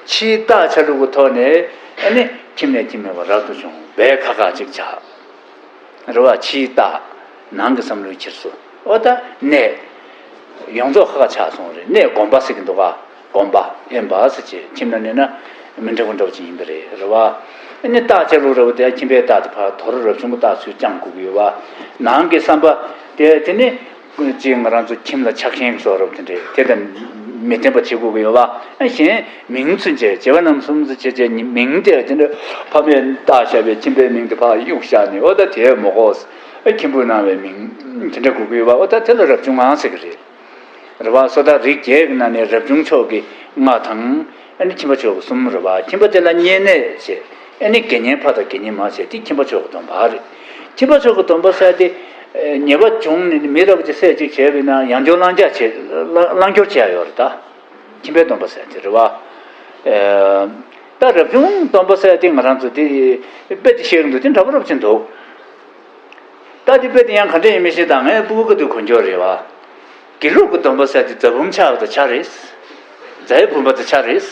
ཕྱིའི་རྟགས་ཆ་ལུགས་ཀྱི་ཐོག་ནས་ཨ་ནི་ཁྱིམ་ནས་ཁྱིམ་མེད་པར་རབ་ཏུ་བྱུང་བས་ཁ་ཁ་ཅིག་ཆགས། རེད་བ། ཕྱིའི་རྟགས་ནང་གི་བསམ་བློའི་ཕྱིར་སུ་འོ་ད་གནས། ཡོངས་རྫོགས་ཁ་ཁ་ཆགས་སོང་རེད། གནས་དགོན་པ་ཟེར་གི་འདུག་ག་དགོན་པ་དབེན་པ་ཟེར་བྱས་ཁྱིམ་ན་གནས་ན་མི་འདྲ་བོ་འདྲ་བོ་ཅིག་ཡིན་པ་རེད། རེད་བ། ཨ་ནི་རྟགས་ཆ་ལུགས་རེད་བ། དེ་ཁྱིམ་པའི་རྟགས་དེ་ཕར་དོ་རུ་རབ་བྱུང་གི་རྟགས་ཚུལ་བཅངས་དགོས་ཀྱི་ཡོད་བ། ནང་གི་བསམ་པ་དེ་དེ་ནི་ཅིག་ང་རང་ཚོ་ཁྱིམ་ལ་ཆགས་ཞེན་གྱི་བཟོ་འདྲ་བོ་དེ་འདྲས་དེ་དང་མི་ལྡན་པ་བྱེད་དགོས་ཀྱི་ཡོད་བ། ཨ་གཞན་མིང་ཚུན་ཆད་བྱེད་པ་རྣམ་གསུམ་ཟེར་བྱས་བྱས་མིང་དེ་དེ་འདྲ་ཕ་མས་བཏགས་བཞག་པའི་ཁྱིམ་པའི་མིང་དེ་ཕར་གཡུགས་བཞག་ནས་འོ་ད་དེ་མོ་གོ། ཨ་ཁྱིམ་པོས་གནང་བའི་མིང་དེ་འདྲ་དགོས་ཀྱི་ཡོད་བ། འོ་ད་དེ་ལ་རབ་བྱུང་ངང་ཟེར་གི་རེད། རེད་བ། སོ་ཐར་རིགས་བརྒྱད་ཀྱི་ནང་ནས་རབ་བྱུང་མཆོག་གི་ལྔ་དང་། ཨ་ནི་ཁྱིམ་པ་མཆོག་གི་གསུམ་རེད་བ། ཁྱིམ་པ་དེ་ལ་བསྙེན་གནས་བྱས། ཨ་ནི་དགེ་བསྙེན་ཕ་དང་དགེ་བསྙེན་མ་བྱས་དེ་ཁྱིམ་པ་མཆོག་གི་སྡོམ་པ་རེད། ཁྱིམ་པ་མཆོག་གི་སྡོམ་པ་ཟེར་དེ། ཉེས་པ་བྱུང་ནས་མི་རབས་ཀྱི་སྲས་གཅིག་བྱས་པས་ན་ཡང་སྐྱར་བླང་བྱ་བྱེད། བླང་བསྐྱར་བྱེད་ཡ་ཡོད་རེད་ད། ཁྱིམ་པའི་སྡོམ་པ་ཟེར་དེ་རེད་བ། ད་རབ་བྱུང་སྡོམ་པ་ཟེར་དེ་ང་རང་ཚོ་དེ་དཔེ་དེ་བཤད་གི་འདུག་དེ་འདྲ་པོ་རབ་ཅིག་འདུག་ད་དེ་དཔེ་དེ་ཡང་ག་འདྲ་ཡིན་མི་ཤེས། ད་ངའི་སྤུ་གུ་ག་དུས་གོ་མགྱོགས་རེད་བ། དགེ་ལུགས་ཀྱི་སྡོམ་པ་ཟེར་དེ་རྫ་བུམ་ཆགས་པ་དང་ཆ་རེད། རྫའི་བུམ་པ་དང་ཆ་རེད།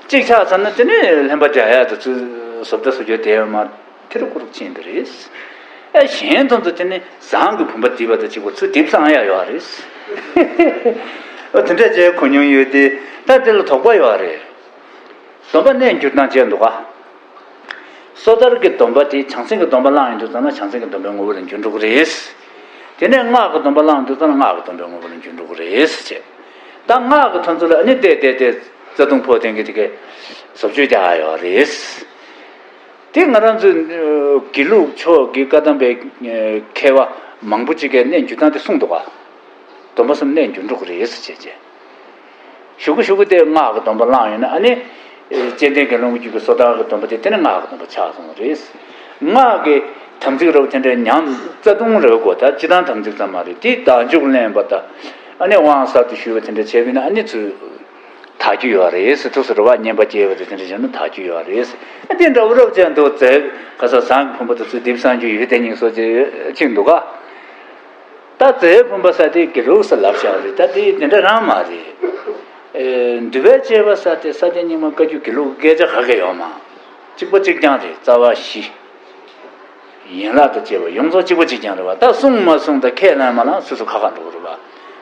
གཅིག་ཆགས་ཚར་ན་དེ་ནས་ལྷན་པ་རྒྱག་ཡག་དང་ཚུལ་བཟོ་ལྟ་བཟོ་རྒྱུ་དེ་ཡོད་མ་ཐེ་རུ་ཀུ་རུ་ཕྱིན་པ་རེད། ཨ་གཞན་དོན་དུ་དེ་ནས་ཟངས་ཀྱི་བུམ་པ་བརྡིབས་པ་དང་གཅིག་པ་ཚུལ་བརྡིབས་སང་ཡག་ཡོད་རེད། ཨ་དེ་འདྲ་བྱས་གོ་མྱོང་ཡོད་དེ་ད་དེ་ལ་དོགས་པ་ཡོད་རེད། སྡོམ་པ་གནས་འགྱུར་སྟངས་བྱས་འདུག་ག་སོ་ཐར་གྱི་སྡོམ་པ་དེ་བྱང་སེམས་ཀྱི་སྡོམ་པ་བླངས་ཡོང་དུས་ཙམ་ན་བྱང་སེམས་ཀྱི་སྡོམ་པའི་ངོ་བོ་ལ་འགྱུར་འགྲོ་གི་རེད། དེ་ནས་སྔགས་ཀྱི་སྡོམ་པ་བླངས་དུས་ཙམ་ན་སྔགས་ཀྱི་སྡོམ་པའི་ངོ་བོ་ལ་འགྱུར་འགྲོ་གི་རེད་ཟེར། ད་སྔགས་ཀྱི་ཐོན་ཚུལ་ལ་ཨ་ནི་བལྟས་བལྟས་བལྟས་རྩ་ལྟུང་ཕོག་ཐེངས་ཀྱི་དེ་གའི་བཟོ་བཅོས་རྒྱག་ཡ་ཡོད་རེད། དེ་ང་རང་ཚོའི་དགེ་ལུགས་ཕྱོགས་ཀྱི་བཀའ་གདམས་པའི་མཁས་པ་མང་པོ་ཅིག་གིས་གནས་འགྱུར་སྟངས་དེ་གསུངས་འདུག་ག་སྡོམ་པ་གསུམ་གནས་འགྱུར་འགྲོ་གི་རེད་ཟེར་བྱས་བྱས། གཞུག་གུ་གཞུག་གུ་དེ་སྔགས་ཀྱི་སྡོམ་པ་བླངས་ཡོད་ན་ཨ་ནི། སྤྱན་ལྡན་དགེ་སློང་གི་རྒྱུད་ཀྱི་སོ་ཐར་གྱི་སྡོམ་པ་དེ་དེ་ནི་སྔགས་ཀྱི་སྡོམ་པ་ཆགས་སོང་བ་རེད། སྔགས་ཀྱི་དམ་ཚིག་རབ་དེ་འདྲ་ཉམས་རྩ་ལྟུང་རེད་གོ་ད་སྤྱི་བཏང་དམ་ཚིག་ཙམ་མ་རེད་དེ་བདག་འཇུག་ལེན་པ་དང་། ཨ་ནི་དབང་གསར་དུ་ཞུས་པ་དེ་འདྲ་བྱས་པས་ན་ཨ་ནི་ཚུར། དག་རྒྱུ་ཡོད་རེད་ཟེར་ཐུགས་སུ་རེ་བ་བསྙེན་པ་སྐྱེས་པ་དེ་དེ་འདྲ་བྱས་ན་དག་རྒྱུ་ཡོད་རེད་ཟེར། ཨ་དེ་འདྲ་བོ་རབ་ཅན་འདུག་རྫས་ཁ་ས་ཟངས་ཀྱི་བུམ་པ་དེ་ཚུར་བརྡིབས་སང་རྒྱུ་ཡོད་དེ་སྙིང་སོ་ཅིག་འདུག་ག་ད་རྫའི་བུམ་པ་ཟེར་དེ་དགེ་ལུགས་སུ་ལབ་བཞག་རེད། ད་དེ་དེ་འདྲ་རང་མ་རེད། ཨེ། འདུལ་བའི་དཔྱད་པ་ཟེར་དེ་ས་སྐྱ་རྙིང་མ་བཀའ་བརྒྱུད་དགེ་ལུགས་སྐད་ཆ་ག་གེ་ཡོད་མ། གཅིག་པ་གཅིག་རྐྱང་རེད། རྩ་བ་བཞི། ཡན་ལག་དང་བཅས་པ་ཡོངས་རྫོགས་གཅིག་པ་གཅིག་རྐྱང་རེད་བ། ད་གསུངས་མ་གསུངས་དང་ཁས་ལེན་མ་ལེན་སོ་སོ་ཁ་ཁ་འགྲོ་གི་རེད་བ།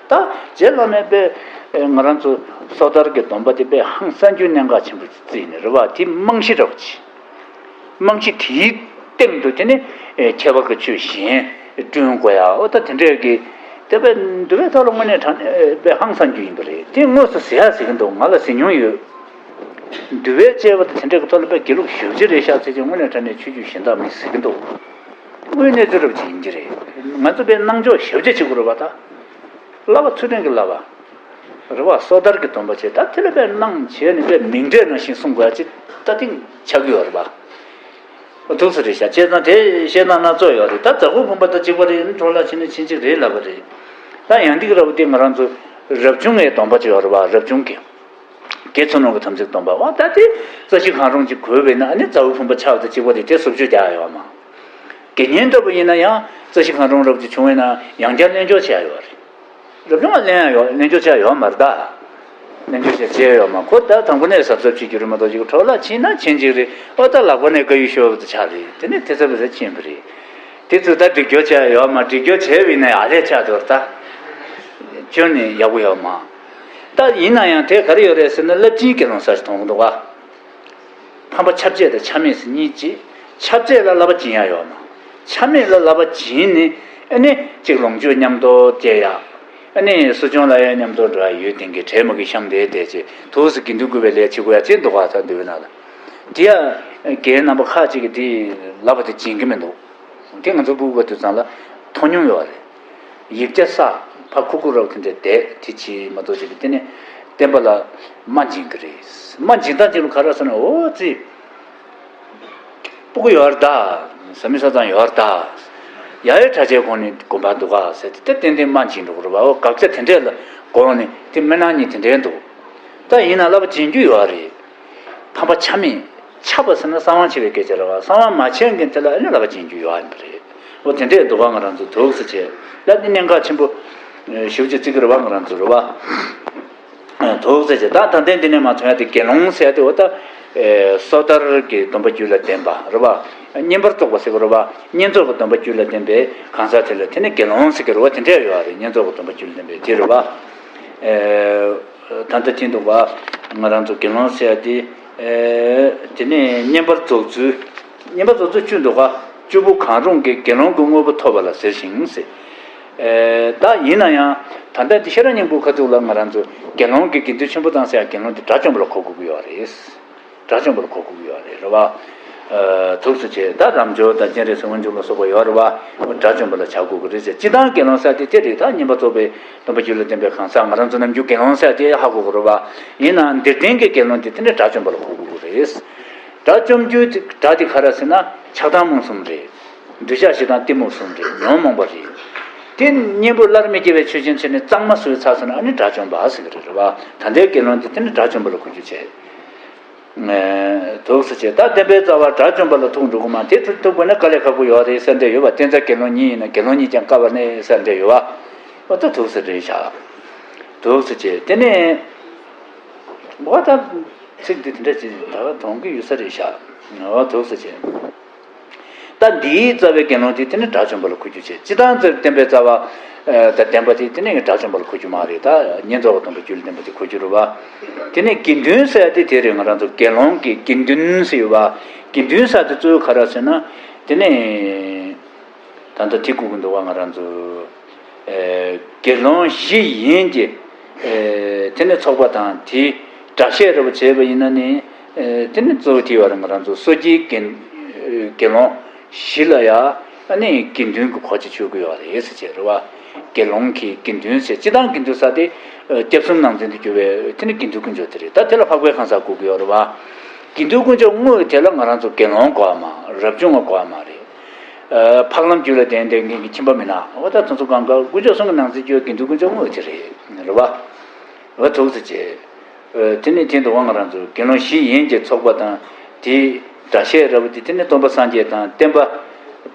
ད་རྗེ་བླ་མས་དཔེ་ང་རང་ཚོ་སོ་ཐར་གྱི་སྡོམ་པ་དེ་དཔེ་ཧང་སང་རྒྱུའི་གནད་འགག་ཆེན་པོ་བརྩིས་ནས་རེད་བ། དེ་རྨང་གཞི་རེད་བ་ཅི། རྨང་གཞི་དེའི་སྟེང་དུ་དེ་ནི་ཨེ་ཁྱད་པར་གྱི་ཆོས་གཞན་བསྐྲུན་དགོས་ཡ། འོ་ད་དེ་འདྲས་ཀྱི་དེ་བས་འདུལ་བའི་ཐོག་ལ་དངོས་གནས་དྲང་ཨེ་དཔེ་ཧང་སང་རྒྱུ་ཡིན་པ་རེད། དེ་དངོས་སུ་ཟེར་ཡ་ཟེར་གྱི་འདུག་ང་ལ་ཟེར་མྱོང་ཡོད། འདུལ་བའི་དཔྱད་པ་དང་དེ་འདྲས་ཀྱི་ཐོག་ལ་དཔེ་དགེ་ལུགས་ཞབས་ཕྱི་རེད་ཤག་ཟེར་གྱི་དངོས་གནས་དྲང་གནས་ཆོས་བརྒྱུད་གཞན་དག་མི་ཟེར་གྱི་འདུག་དངོས་གནས་ཚུལ་རབ་ཅིག་ཡིན་གྱི་རེད། ང་ཚོ་དཔེ་སྣང་ཕྱོགས་ཞབས་ཕྱི་བྱེད་དགོས་རེད་བ་ད། བསླབ་པ་ཚུལ་ཁྲིམས་ཀྱི་བསླབ་པ། རེད་བ། སོ་ཐར་གྱི་སྡོམ་པ་བྱས་ད་དེ་ལ་དཔེ་གནང་བྱས་ནས་དཔེ་མིང་འདྲེས་ནང་བཞིན་གསུང་དགོས་ཡ་ཅིག་ད་ཐེངས་ཆགས་ཀྱི་ཡོད་རེད་བ། འོ་ཐུགས་སུ་རེད་ཤག་བྱས་ཙང་དེ་བཤད་སྟངས་སྣ་ཚོགས་ཡོད་རེད། ད་རྫ་ཁོག་བུམ་པ་དང་གཅིག་པ་རེད། འཕྲོ་བརླག་ཕྱིན་ན་ཕྱིན་གཅིག་རེད་ལབ་པ་རེད། ད་ཡང་ཏིག་ར་བ་དེ་ང་རང་ཚོ་རབ་བྱུང་ངའི་སྡོམ་པ་ཅིག་ཡོད་རེད་བ། རབ་བྱུང་གི། དགེ་ཚུལ་སློང་གི་དམ་ཚིག་སྡོམ་པ་བ་ད་དེ་རྩ་བཞི་གང་རུང་ཅིག་གོས་པས་ན་ཨ་ནི་རྫ་བུམ་པ་ཆགས་དང་གཅིག་པ་རེད། དེ་བཟོ་བཅོས་རྒྱག་ཡོད་མ། དགེ་བསྙེན་འདྲ་བོ་ཡིན་ན་ཡང་རྩ་བཞི་གང་རུང་རབ་ཅིག་བྱུང་བས་ན་ཡང་བསྐྱར་ལྷན་སྦྱོར་བྱས་ཡོད་རེད། རབ་བྱུང་ལ་ལེན་ཡ་ཡོད། ལྷན་སྦྱོར་བྱས་ཡོད་མ་རེད་ད། ལྷན་སྦྱོར་བྱས་བྱས་ཡོད་མ། ཁོ་ད་དང་པོ་ནས་གཟབ་གཟབ་བྱེད་རྒྱུ་རེད་མ་གཏོགས་ཅིག་འཕྲོ་བརླག་ཕྱིན་ན་ཕྱིན་གཅིག་རེད། ཨོ་ད་ལག་པ་ནས་དཀར་ཡོལ་ཤོར་བ་དང་ཆ་རེད། དེ་ནས་དེ་ཚ་བ་ཚ་ཕྱིན་པ་རེད། དེ་ཚོ་ད་སྒྲིག་སྦྱོར་བྱས་ཡོད་མ། སྒྲིག་སྦྱོར་བྱས་པ་ཡིན་ན་ཡག་ལས་ཆགས་འདུག་ད། ཅུང་ནས་ཡག་པོ་ཡོད་མ། ད་ཡིན་ན་ཡང་དེ་ག་རེ་ཡོད་རེད་ཟེར་ན་རླབས་ཆེན་དགེ་སློང་ཟེར་ཞིག་མཐོང་གི་འདུག་ག་ཕམ་པ་ཆ་བྱད་དང་ཆ་མེད་ཟེར་གཉིས་ཀྱིས། ཆ་བྱད་ལ་བསླབ་པ་སྦྱིན་ཡ་ཡོད་མ། ཆ་མེད་ལ་བསླབ་པ་སྦྱིན་ནས་ཨ་ནི་གཅིག་ལོངས་སྤྱོད་མཉམ་དུ་སྐྱེལ་ཡ། ཨ་ནི་གསོ་སྦྱོང་ལ་ཡང་མཉམ་དུ་འགྲོ་ཡ། ཡུལ་དེང་གི་གྲལ་མོ་གི་གཤམ་དེ་བསྡད་ཅེས་དུས་སུ་དགེ་འདུན་སྐུལ་བའི་ལས་བྱེད་དགོས་ཡ་ཅི་འདུག་ག་ད་འདུལ་བའི་ནང་ལ། དེ་ཡ་རྒན་རྣམ་པ་ཁག་ཅིག་གིས་དེ་བསླབ་པ་དེ་སྦྱིན་གྱི་མི་འདུག་དེ་ང་ཚོ་སྤུ་གུ་དུས་ཙང་ལ་མཐོང་མྱོང་ཡོད་རེད། ཡིག་ཆ་ས་ཕ་ཁུ་ཁུ་རོགས་དེ་འདྲ་བསྡད་དེ་ཅི་མ་གཏོགས་ཅིག་གི་དེ་ནས་བསྟན་པ་ལ་མ་སྦྱིན་གི་རེད། མ་སྦྱིན་སྟངས་ཅིག་ལ་ག་རེ་ཟེར་ན། འོ་ཙི། སྤུ་གུ་ཡོད་རེད་ད། བཟའ་མི་ཟ་ཙང་ཡོད་རེད་ད། ཡ་ཡི་གྲྭ་ཆས་གོན་ནས་དགོན་པར་འདུག་ག་ཟེར་ཏེ་དེ་ཏན་ཏན་སྨྲ་བྱིན་འགྲོ་གི་རེད་བ། འོ་དགག་བྱ་དེ་འདྲས་ལ་གོ་ནས་དེ་སྨྲེ་ནག་གཉིས་དེ་འདྲས་འདུག་ད་ཡིན་ན་བསླབ་པ་སྦྱིན་རྒྱུ་ཡོད་རེད། ཕམ་པ་ཆགས་མེད། ཆགས་པ་ཟེར་ན་གསང་བ་ཆེ་བའི་སྐད་ཆ་རེད་བ། གསང་བ་མ་ཆེ་མཁན་དེ་ལ་ཨ་ནི་བསླབ་པ་སྦྱིན་རྒྱུ་ཡོད་ཨ་ནི་རེད། འོ་དེ་འདྲས་འདུག་ག་ང་རང་ཚོ་འདུག་སེ་བྱས་ལ་དེ་གནད་འགག་ཆེན་པོ་ཞེ་པོ་ཅིག་བརྩི་གི་རེད་བ། ང་རང་ཚོ་རེད་བ། འདུག་སེ་བྱས་ད་ད་ལྟའི་འདི་ནས་མ་མཐོང་ཡ་དེ་དགེ་སློང་ཟེར་ཡ་དེ་འོ་ད། སོ་ཐར་གྱི་སྡོམ་པ་རྒྱུད་ལ་ལྡན་པ་རེད་བ། བསྙེན་པར་རྫོགས་པ་ཟེར་གི་རེད་བ། བསྙེན་རྫོགས་ཀྱི་སྡོམ་པ་རྒྱུད་ལ་ལྡན་པའི་གང་ཟག་དེ་ལ་དེ་ནི་དགེ་སློང་ཟེར་གི་རེད་བ། དེ་འདྲས་ཡོད་རེད། བསྙེན་རྫོགས་ཀྱི་སྡོམ་པ་རྒྱུད་ལ་ལྡན་པའི་དེ་རེད་བ། ད་ལྟ་དེ་འདུག་བ། ང་རང་ཚོ་དགེ་སློང་ཟེར་ཡ་དེ། དེ་ནས་བསྙེན་པར་རྫོགས་ཚུལ། བསྙེན་པར་རྫོགས་ཚུལ་བཅུ་འདུག་ག་བཅུ་པོ་གང་རུང་གིས་དགེ་སློང་གི་དངོས་པོ་ཐོབ་པ་ལ་ཟེར་ཞིང་ཟེར། ད་ཡིན་ན་ཡང་ད་ལྟ་འདི་ཤེས་རབ་སྙིང་པོ་ཁ་ཐུག་ལ་ང་རང་ཚོ་དགེ་སློང་གི་དགེ་འདུན་ཆེན་པོ་དང་ཟེར་ཡ་དགེ་སློང་དེ་དགྲ་བཅོམ་པ་ལ་གོ་དགོས་ཀྱི་ཡོད་རེད། དགྲ་བཅོམ་པ་ལ་གོ་དགོས་ཀྱི་ཡོད་རེད་རེད་བ། ཐུགས་སུ་ཆེ་ད་རབ་འབྱོར་དང་སྤྱན་རས་གཟིགས་དབང་ཕྱུག་ལ་སོགས་པ་ཡོད་རེད་བ། དགྲ་བཅོམ་པ་ལ་བྱ་དགོས་ཀྱི་རེད་ཟེར། སྤྱིར་བཏང་དགེ་སློང་ཟེར་དེ་དེ་རེད། ད་བསྙེན་པར་རྫོགས་པའི་སྡོམ་པ་རྒྱུད་ལ་ལྡན་པའི་གང་ཟག་ང་རང་ཚོ་ནམ་རྒྱུན་དགེ་སློང་ཟེར་དེ་ཧ་གོ་དགོས་རེད་བ། ཡིན་ནའང་འདིར་བསྟན་གྱི་དགེ་སློང་དེ་དེ་ནི་དགྲ་བཅོམ་པ་ལ་གོ་དགོས་ཀྱི་རེད། དགྲ་བཅོམ་རྒྱུ་དེ་དགྲ་དེ་ག་རེ་ཟེར་ན་ཆགས་སྡང་རྨོངས་གསུམ་རེད། འདོད་ཆགས་ཞེ་སྡང་གཏི་མུག་གསུམ་རེད། ཉོན་མོངས་པ་རེད། དེ་གཉེན་པོ་སླར་མི་སྐྱེ་བའི་ཆོས་ཅན་ཆེ་ནས་གཙང་མ་བཟོས་ཚར་སོང་ན་ཨ་ནི་དགྲ་བཅོམ་པ་ཟེར་གྱི་རེད་རེད་བ། ད་ལྟའི་དགེ་སློང་དེ་དེ་ནི་དགྲ་བཅོམ་པ་ལ་གོ་རྒྱུ་བྱས། ཐུགས་སུ་ཆེ་ད་བསྟན་པའི་རྩ་བ་དགྲ་བཅོམ་པ་ལ་ཐུག་འགྲོ་གི་མ་དེ་ཐུག་ཐུག་པ་ན་དཀའ་ལས་ཁག་པོ་ཡོད་རེད་ཟེར་འདྲ་ཡོད་པ། བསྟན་རྩ་དགེ་སློང་གཉིས་ཡིན་ན་དགེ་སློང་གཉིས་ཀྱང་དཀའ་བ་ནས་ཟེར་འདྲ་ཡོད་པ། འོ་ད་ཐུགས་སུ་རེད་བཞག་ཐུགས་སུ་ཆེ་དེ་ནས་འོ་ད་ཚིག་འདི་དེ་འདྲ་ཅིག་ད་ག་དོན་གྱི་ཡོད་ས་རེད་བཞག་འོ་ཐུགས་སུ་ཆེ། ད་འདིའི་རྩ་བའི་དགེ་སློང་དེ་དེ་ནི་དགྲ་བཅོམ་པ་ལ་གོ་རྒྱུ་བྱེད། སྤྱིར་བཏང་བསྟན་པའི་རྩ་བ་དང་ལྡན་པ་དེ་དེ་ནི་དགྲ་བཅོམ་པ་ལ་གོ་རྒྱུ་མ་རེད། ད་བསྙེན་རྫོགས་སྡོམ་པ་རྒྱུད་ལ་ལྡན་པ་དེ་གོ་རྒྱུ་རེད་བ། དེ་ནས་དགེ་འདུན་ཟེར་ཡ་དེ་དེ་རེད། ང་རང་ཚོ་དགེ་སློང་གི་དགེ་འདུན་ཟེར་ཡོད་བ། དགེ་འདུན་ཟེར་དེ་གཙོ་བོ་ག་རེ་ཟེར་ན། དེ་ནས་ད་ལྟ་དེ་གོ་གི་འདུག་བ། ང་རང་ཚོ་དགེ་སློང་བཞི་ཡན་གྱི་དེ་ནས་ཚོགས་པ་དང་དེའི་སྒྲ་བཤད་རེ་བ་བྱས་པ་ཡིན་ན་ནི། དེ་ནི་གཙོ་བོ་དེ་ཡོད་རེད། ང་རང་ཚོ་སོ་སྐྱེའི་དགེ་དགེ་སློང་བཞི་ལ་ཡ་ཨ་ནི་དགེ་འདུན་གྱི་གོ་ཆ་ཆོད་ཀྱི་ཡོད་རེད་ཟེར་བྱས་རེད་བ། དགེ་སློང་གི་དགེ་འདུན་ཟེར་སྤྱིར་བཏང་དགེ་འདུན་ཟེར་དེ་སྐྱབས་གསུམ་ནང་ཚན་དུ་གྱུར་བའི་དེ་ནི་དགེ་འདུན་དཀོན་མཆོག་དེ་རེད། ད་དེ་ལ་འཕགས་པའི་གང་ཟག་གོ་གི་ཡོད་རེད་བ། དགེ་འདུན་དཀོན་མཆོག་དངོས་དེ་ལ་ང་རང་ཚོ་དགེ་སློང་གོ་བ་མ་རབ་བྱུང་བ་གོ་བ་མ་རེད། འཕགས་ལམ་རྒྱུད་ལ་ལྡན་ལྡན་མཁན་གྱི་ཁྱིམ་པ་མི་ནག་འོ་ད་དེ་ཚོ་གང་ག་དཀོན་མཆོག་གསུམ་གྱི་ནང་ཚན་གྱུར་བའི་དགེ་འདུན་དཀོན་མཆོག་དངོས་དེ་རེད་རེད་བ། འོ་ཐུགས་སུ་ཆེ། དེ་ནས་དེ་འདུག་བ། ང་རང་ཚོ་དགེ་སློང་བཞི་ཡན་གྱི་ཚོགས་པ་དང་དེའི་སྒྲ་བཤད་ར་བ་དེ་དེ་ནས་སྟོན་པ་སངས་རྒྱས་དང་བསྟན་པ་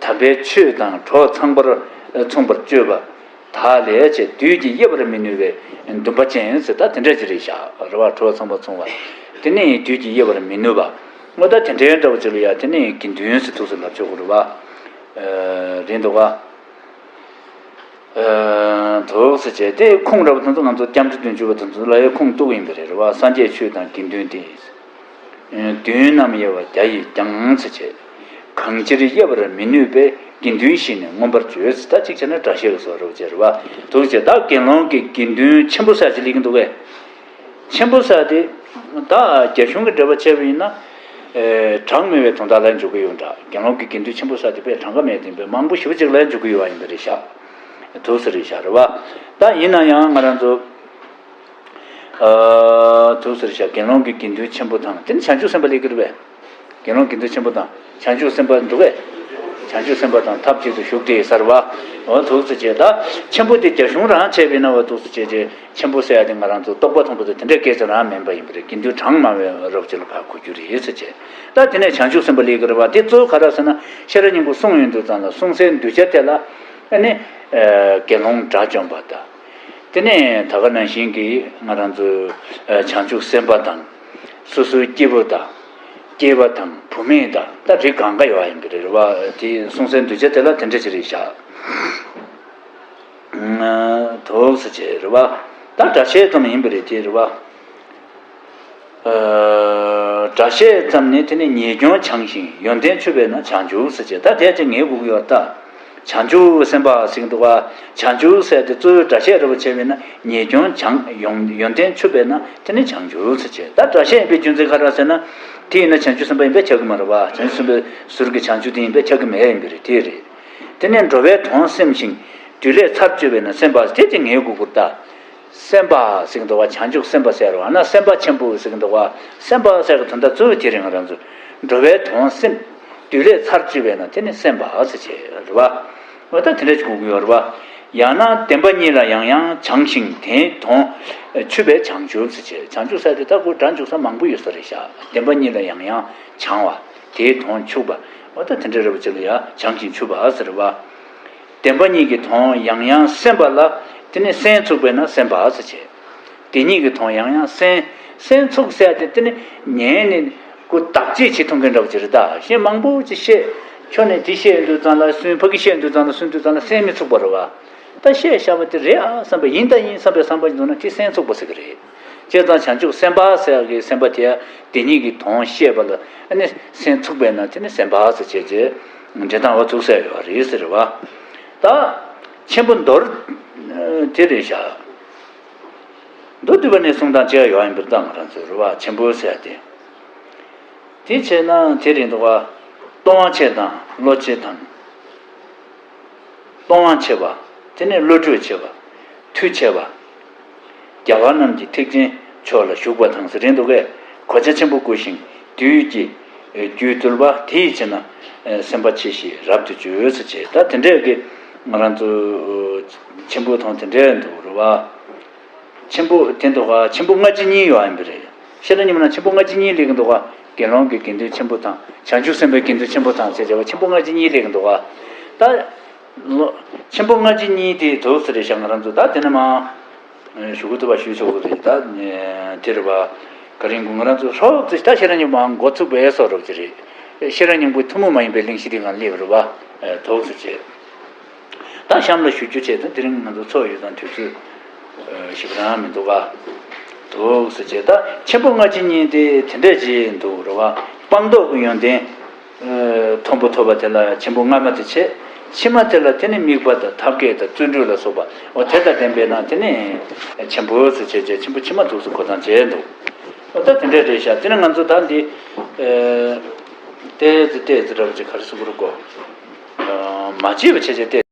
དམ་པའི་ཆོས་དང་གྲོགས་ཚངས་པར་མཚུངས་པར་སྤྱོད་པ་དག་ལས་ཆེ་བདུད་ཀྱིས་དབྱེ་བར་མི་ནུས་པའི་འདུན་པ་ཅན་ཟེར་ད་དེ་འདྲ་ཅིག་རེད་བཞག་རེད་བ། གྲོགས་ཚངས་པར་མཚུངས་པ་དེ་ནས་བདུད་ཀྱིས་དབྱེ་བར་མི་ནུས་པ་འོ་ད་དེ་འདྲའི་འདྲ་བ་ཅིག་ལ་ཡ་དེ་ནས་དགེ་འདུན་ཟེར་ཐུགས་སུ་ལབ་ཆོག་གི་རེད་བ། རེད་འདུག་བ། ཐུགས་སུ་ཆེ་དེ་ཁུངས་ར་བ་དེ་ཚོ་ང་ཚོ་སྐྱབས་འགྲོ་བདུན་ཅུ་པ་དེ་ཚོ་ལ་ཡང་ཁུངས་གཏུགས་ཡིན་པ་རེད་རེད་བ། སངས་རྒྱས་ཆོས་དང་དགེ་འདུན་ཏེ། མདུན་རྣམས་དབྱེ་བ་བརྒྱ་ཡིས་ཀྱང་ཟེར་བྱས། གང་ཕྱིར་དབྱེ་བར་མི་ནུས་པས་དགེ་འདུན་བཞི་ནི་མངོན་པར་བརྗོད་ཟེར་ད་གཅིག་བྱས་ན་སྒྲ་བཤད་ཀྱི་བཟོ་འདྲ་བྱས་རེད་བ། ཐུགས་སུ་ཆེ་ད་དགེ་སློང་གི་དགེ་འདུན་ཆེན་པོ་ཟེར་ཅིག་ལེགས་ཀྱི་འདུག་གས། ཆེན་པོ་ཟེར་དེ་ད་རྒྱ་གཞུང་གི་འགྲེལ་པ་བྱས་པ་ཡིན་ན། གྲངས་མེད་པའི་དོན་དག་ལ་འཇུག་གི་ཡོད་འདྲ། དགེ་སློང་གི་དགེ་འདུན་ཆེན་པོ་ཟེར་དེ་དཔེ་གྲངས་ཀ་མེད་དེ་དཔེ་མང་པོ་ཞེ་པོ་ཅིག་ལ་འཇུག་གི་ཡོད་པ་ཡིན་པ་རེད་ཤག་ཐུགས་སུ་རེད་ཤག་རེད་བ། ད་ཡིན་ན་ཡང་ང་རང་ཚོ་ཐུགས་སུ་རེད་ཤག་དགེ་སློང་གི་དགེ་འདུན་ཆེན་པོ་དང་དེ་ནི་བྱང་ཆུབ་སེམས་དཔའ་ལེགས་ཀྱི་རེད་པས། དགེ་སློང་དགེ་འདུན་ཆེན་པོ་དང་བྱང་ཆུབ་སེམས་དཔའ་འདུག་གས། བྱང་ཆུབ་སེམས་དཔའ་དང་ཐབས་གཅིག་ཏུ་བཞུགས་ཏེ་ཟེར་བ། འོ་ཐུགས་སུ་ཆེ་ད་ཆེན་པོ་དེ་རྒྱ་གཞུང་རང་བྱས་པས་ན་བ་ཐུགས་སུ་ཆེ་ཆེ་ཆེན་པོ་ཟེར་ཡ་དེ་ང་རང་ཚོ་རྟོགས་པ་མཐོན་པོ་དང་དེ་འདྲའི་སྐད་ཆ་རང་མིན་པ་ཡིན་པ་རེད། དགེ་འདུན་གྲངས་མང་བའི་རབ་བྱེད་ལ་ཕར་གོ་རྒྱུ་རེད་ཟེར་བྱས། ད་དེ་ནས་བྱང་ཆུབ་སེམས་དཔའ་ལེགས་ཀྱི་རེད་བ། དེ་གཙོ་བོ་ག་རེ་ཟེར་ན་ཤེས་རབ་སྙིང་པོ་གསུང་ཡོང་དུས་ཙམ་ལ་གསུང་སའི་གདུལ་བྱ་དེ་ལ་ཨ་ནི་དགེ་སློང་དགྲ་བཅོམ་པ་དང་། དེ་ནས་ད་ག་ནང་བཞིན་གྱི་ང་རང་ཚོའི་བྱང་ཆུབ་སེམས་དཔའ་དང་། སོ་སོའི་སྐྱེས་བུ་དང་། སྐྱེས་པ་དང་བུད་མེད་དང་ད་རིགས་གང་ག་ཡོད་ཡིན་པ་རེད་བ། དེ་གསུང་སའི་གདུལ་བྱ་དེ་ལ་དེ་འདྲ་ཅིག་རེད་བཞག་ཐུགས་སུ་ཆེ་རེད་བ། ད་སྒྲ་བཤད་ཙམ་ཡིན་པ་རེད་དེ་རེད་བ། སྒྲ་བཤད་ཙམ་ནི་དེ་ནི་ཉེས་སྐྱོན་བྱང་ཞིང་ཡོན་ཏན་ཆུབ་པས་ན་བྱང་ཆུབ་ཟེར་བྱས། ད་དེ་ཅི་ངེས་དགོས་ཀྱི་ཡོད་ད། བྱང་ཆུབ་སེམས་དཔའ་ཟེར་གྱི་འདུག་ག་བྱང་ཆུབ་ཟེར་དེ་གཙོ་བོའི་སྒྲ་བཤད་རེད་བ། བྱས་པས་ན་ཉེས་སྐྱོན་བྱང་ཡོན་ཡོན་ཏན་ཆུབ་པས་ན་དེ་ནི་བྱང་ཆུབ་ཟེར་བྱས། ད་སྒྲ་བཤད་ཡིན་པའི་རྒྱུ་མཚན་ག་རེ་ཟེར་ན། དེ་ཡིན་ན་བྱང་ཆུབ་སེམས་དཔའ་ཡིན་པས་ཁྱབ་ཀྱི་མ་རེད་བ། བྱང་ཆུབ་སེམས་དཔའི་ཟུར་གྱི་བྱང་ཆུབ་དེ་ཡིན་པས་ཁྱབ་ཀྱི་མེད་ཡིན་པ་རེད། དེ་རེད། དེ་ནས་འགྲོ་བའི་དོན་སེམས་ཤིང་བདུད་ལས་ཚར་གཅོད་པས་ན་སེམས་དཔའ་དེ་ཅི་ངེས་དགོས་ཀྱི་ཡོད་ད། སེམས་དཔའ་ཟེར་གྱི་འདུག་བ། བྱང་ཆུབ་སེམས་དཔའ་ཟེར་བ་ན་སེམས་དཔའ་ཆེན་པོ་ཟེར་གྱི་འདུག་བ། སེམས་དཔའ་ཟེར་གྱི་དོན་དག་གཙོ་བོ་དེ་རེད། ང་རང་ཚོ་འགྲོ་བའི་དོན་སེམས་བདུད་ལས་ཚར་གཅོད་པས་ན་དེ་ནི་སེམས་དཔའ་ཟེར་བྱས་རེད་བ། འོ་ད་དེ་འདྲ་ཅིག་གོ་གི་ཡོད་རེད་པ། ཡང་ན་བདེན་པ་གཉིས་ལ་ཡང་ཡང་བྱང་ཞིང་དེའི་དོན་ཆུད་པས་བྱང་ཆུབ་ཟེར་བྱས། བྱང་ཆུབ་ཟེར་དེ་ད་ཁོ་སྒྲ་འཇུག་ས་མང་པོ་ཡོད་ས་རེད་ཤག་བདེན་པ་གཉིས་ལ་ཡང་ཡང་བྱང་བ། དེའི་དོན་ཆུད་པ། འོ་ད་དེ་འདྲ་རེད་པ། ཅིག་ལ་ཡང་བྱང་ཞིང་ཆུད་པ་ཟེར་བ། བདེན་པ་གཉིས་ཀྱི་དོན་ཡང་ཡང་སེམས་པ་ལ། དེ་ནི་སེམས་ཚུགས་པས་ན་སེམས་པ་ཟེར་བྱས། དེ་གཉིས་ཀྱི་དོན་ཡང་ཡང་སེམས། སེམས་ཚུགས་ཟེར་དེ་དེ་ནི་ཉན་ནས་ཀུ་བདག་གཅེས་བྱེད་ཐུབ་མཁན་འདྲ་པོ་ཅིག་རེད་ད། གཞན་མང་པོ་ཅིག་བཤད། ཁྱོད་ནས་དེ་བཤད་ཡོང་དུས་ཙང་ལ་སུན། ཕ་གི་བཤད་ཡོང་དུས་ཙང་ལ་སུན་དུས་ཙང་ལ་སེམས་མི་ཚུགས་པ་རེད་པ། ད་བཤད་བཞག་པ་དེ་རེད་ཨ་བསམ་པ་ཡིན་ད་ཡིན་བསམ་པའི་བསམ་པ་ཞིག་འདུག་ན་དེ་སེམས་ཚུགས་པ་ཟེར་གི་རེད། བྱས་ཙང་བྱང་ཆུབ་སེམས་དཔའ་ཟེར་གི་སེམས་དཔའ་དེ་དེ་གཉིས་ཀྱི་དོན་བཤད་པ་ལ་ཨ་ནི་སེམས་ཚུགས་པས་ན་དེ་ནི་སེམས་དཔའ་ཟེར་བྱས་རྗེས་འགྲེལ་སྟངས་འོ་ཚུགས་ཟེར་ཡོད་རེད་ཟེར་བ། ད་ཆེན་པོ་མདོར་དེ་རེད་བཞག་མདོ་སྡུད་པ་ནས་གསུང་སྟངས་བྱས་ཡོད་ཡིན་པར་ད་ང་རང་ཚོའི་རེད་བ། ཆེན་པོ་ཟེར་ཏེ། དེ་བྱས་ན་དེ་རེད་འདུག་ག་སྟོང་པ་ཆེ་དང་བློ་ཆེ་དང་། སྟོང་པ་ཆེ་བ། དེ་ནས་བློ་གྲོས་ཆེ་བ། མཐུ་ཆེ་བ། རྒྱལ་བ་རྣམས་ཀྱི་ཐེག་ཆེན་མཆོག་ལ་ཞུགས་པ་དང་ཟེར་རེད་འདུག་གས། གོ་ཆ་ཆེན་པོ་བགོས་ཤིང་བདུད་ཀྱི་རྒྱུད་བཏུལ་བ། དེ་ཡི་ཕྱིར་ན་སེམས་དཔའ་ཆེ་ཞེས་རབ་ཏུ་བརྗོད་ཟེར་བྱས། ད་དེ་འདྲས་ཀྱི་ང་རང་ཚོ་ཆེན་པོའི་དོན་དེ་འདྲས་འདུག་རེད་བ། ཆེན་པོ་དེ་འདུག་ག་ཆེན་པོ་སྔ་ཕྱི་གཉིས་ཡོད་ཨ་ཡིན་པ་རེད། ཤེས་རབ་སྙིང་པོ་ནང་ཆེན་པོ་སྔ་ཕྱི་གཉིས་སླེབས་ཀྱི་འདུག་ག་དགེ་སློང་གི་དགེ་འདུན་ཆེན་པོ་དང་བྱང་ཆུབ་སེམས་དཔའི་དགེ་འདུན་ཆེན་པོ་དང་ཟེར་བྱ་བ་ཆེན་པོ་སྔ་ཕྱི་གཉིས་སླེབས་ཀྱི་འདུག་ག་ད་ལོ། ཆེན་པོ་སྔ་ཕྱི་གཉིས་དེ་འདུག་ཟེར་རེད་ཤག་ང་རང་ཚོ་ད་དེ་ནས་མ་ཞུ་གི་ཐུབ་པ་ཞུ་ཆོག་གི་རེད། ད་དེ་རེད་པ། ག་རེ་ཡིན་དགོས། ང་རང་ཚོ་སོགས་ཚེ་ད་ཤེས་རབ་སྙིང་པོ་མ་འགོ་ཚུགས་པའི་སོགས་རོབ་ཀྱི་རེད། ཤེས་རབ་སྙིང་པོའི་ཐུན་མོང་མ་ཡིན་པའི་གླེང་གཞི་དེ་གང་སླེབས་རེད་པ། འདུག་ཟེར་བྱས། ད་གཤམ་ལ་ཞུ་རྒྱུ་བྱས་ཙང་དེ་རིང་ང་ཚོ་ཚོགས་ཡོད་ཙང་དུས་ཚོད་ཞིག་རང་མི་འདུག་ག་འདུག་ཟེར་བྱས། ད་ཆེན་པོ་སྔ་ཕྱི་གཉིས་དེ་དེ་འདྲས་ཅིག་འདུག་རེད་བ། སྤངས་རྟོགས་ཀྱི་ཡོན་ཏན་མཐོན་པོ་ཐོབ་པ་དེ་ལ་ཆེན་པོ་སྔ་མ་དེ་བྱས། ཕྱི་མ་དེ་ལ་དེ་ནི་དམིགས་པ་དང་ཐབས་མཁས་དང་བརྩོན་འགྲུས་ལ་སོགས་པ་འོ་དེ་དང་ལྡན་པས་ན་དེ་ནི་ཆེན་པོ་ཟེར་བྱས་བྱས་ཆེན་པོ་ཕྱི་མ་འདུག་ཟེར་གོ་སྟངས་བྱས་འདུག་འོ་ད་དེ་འདྲས་རེད་ཤག་དེ་ནི་ང་ཚོ་ད་འདི་ཏོག་ཙམ་ཏོག་ཙམ་འདྲ་བོ་ཅིག་ག་རེ་ཟེར་དགོས་རེད་གོ་མ་བརྗེད་པ་བྱས་བྱས་ཏོག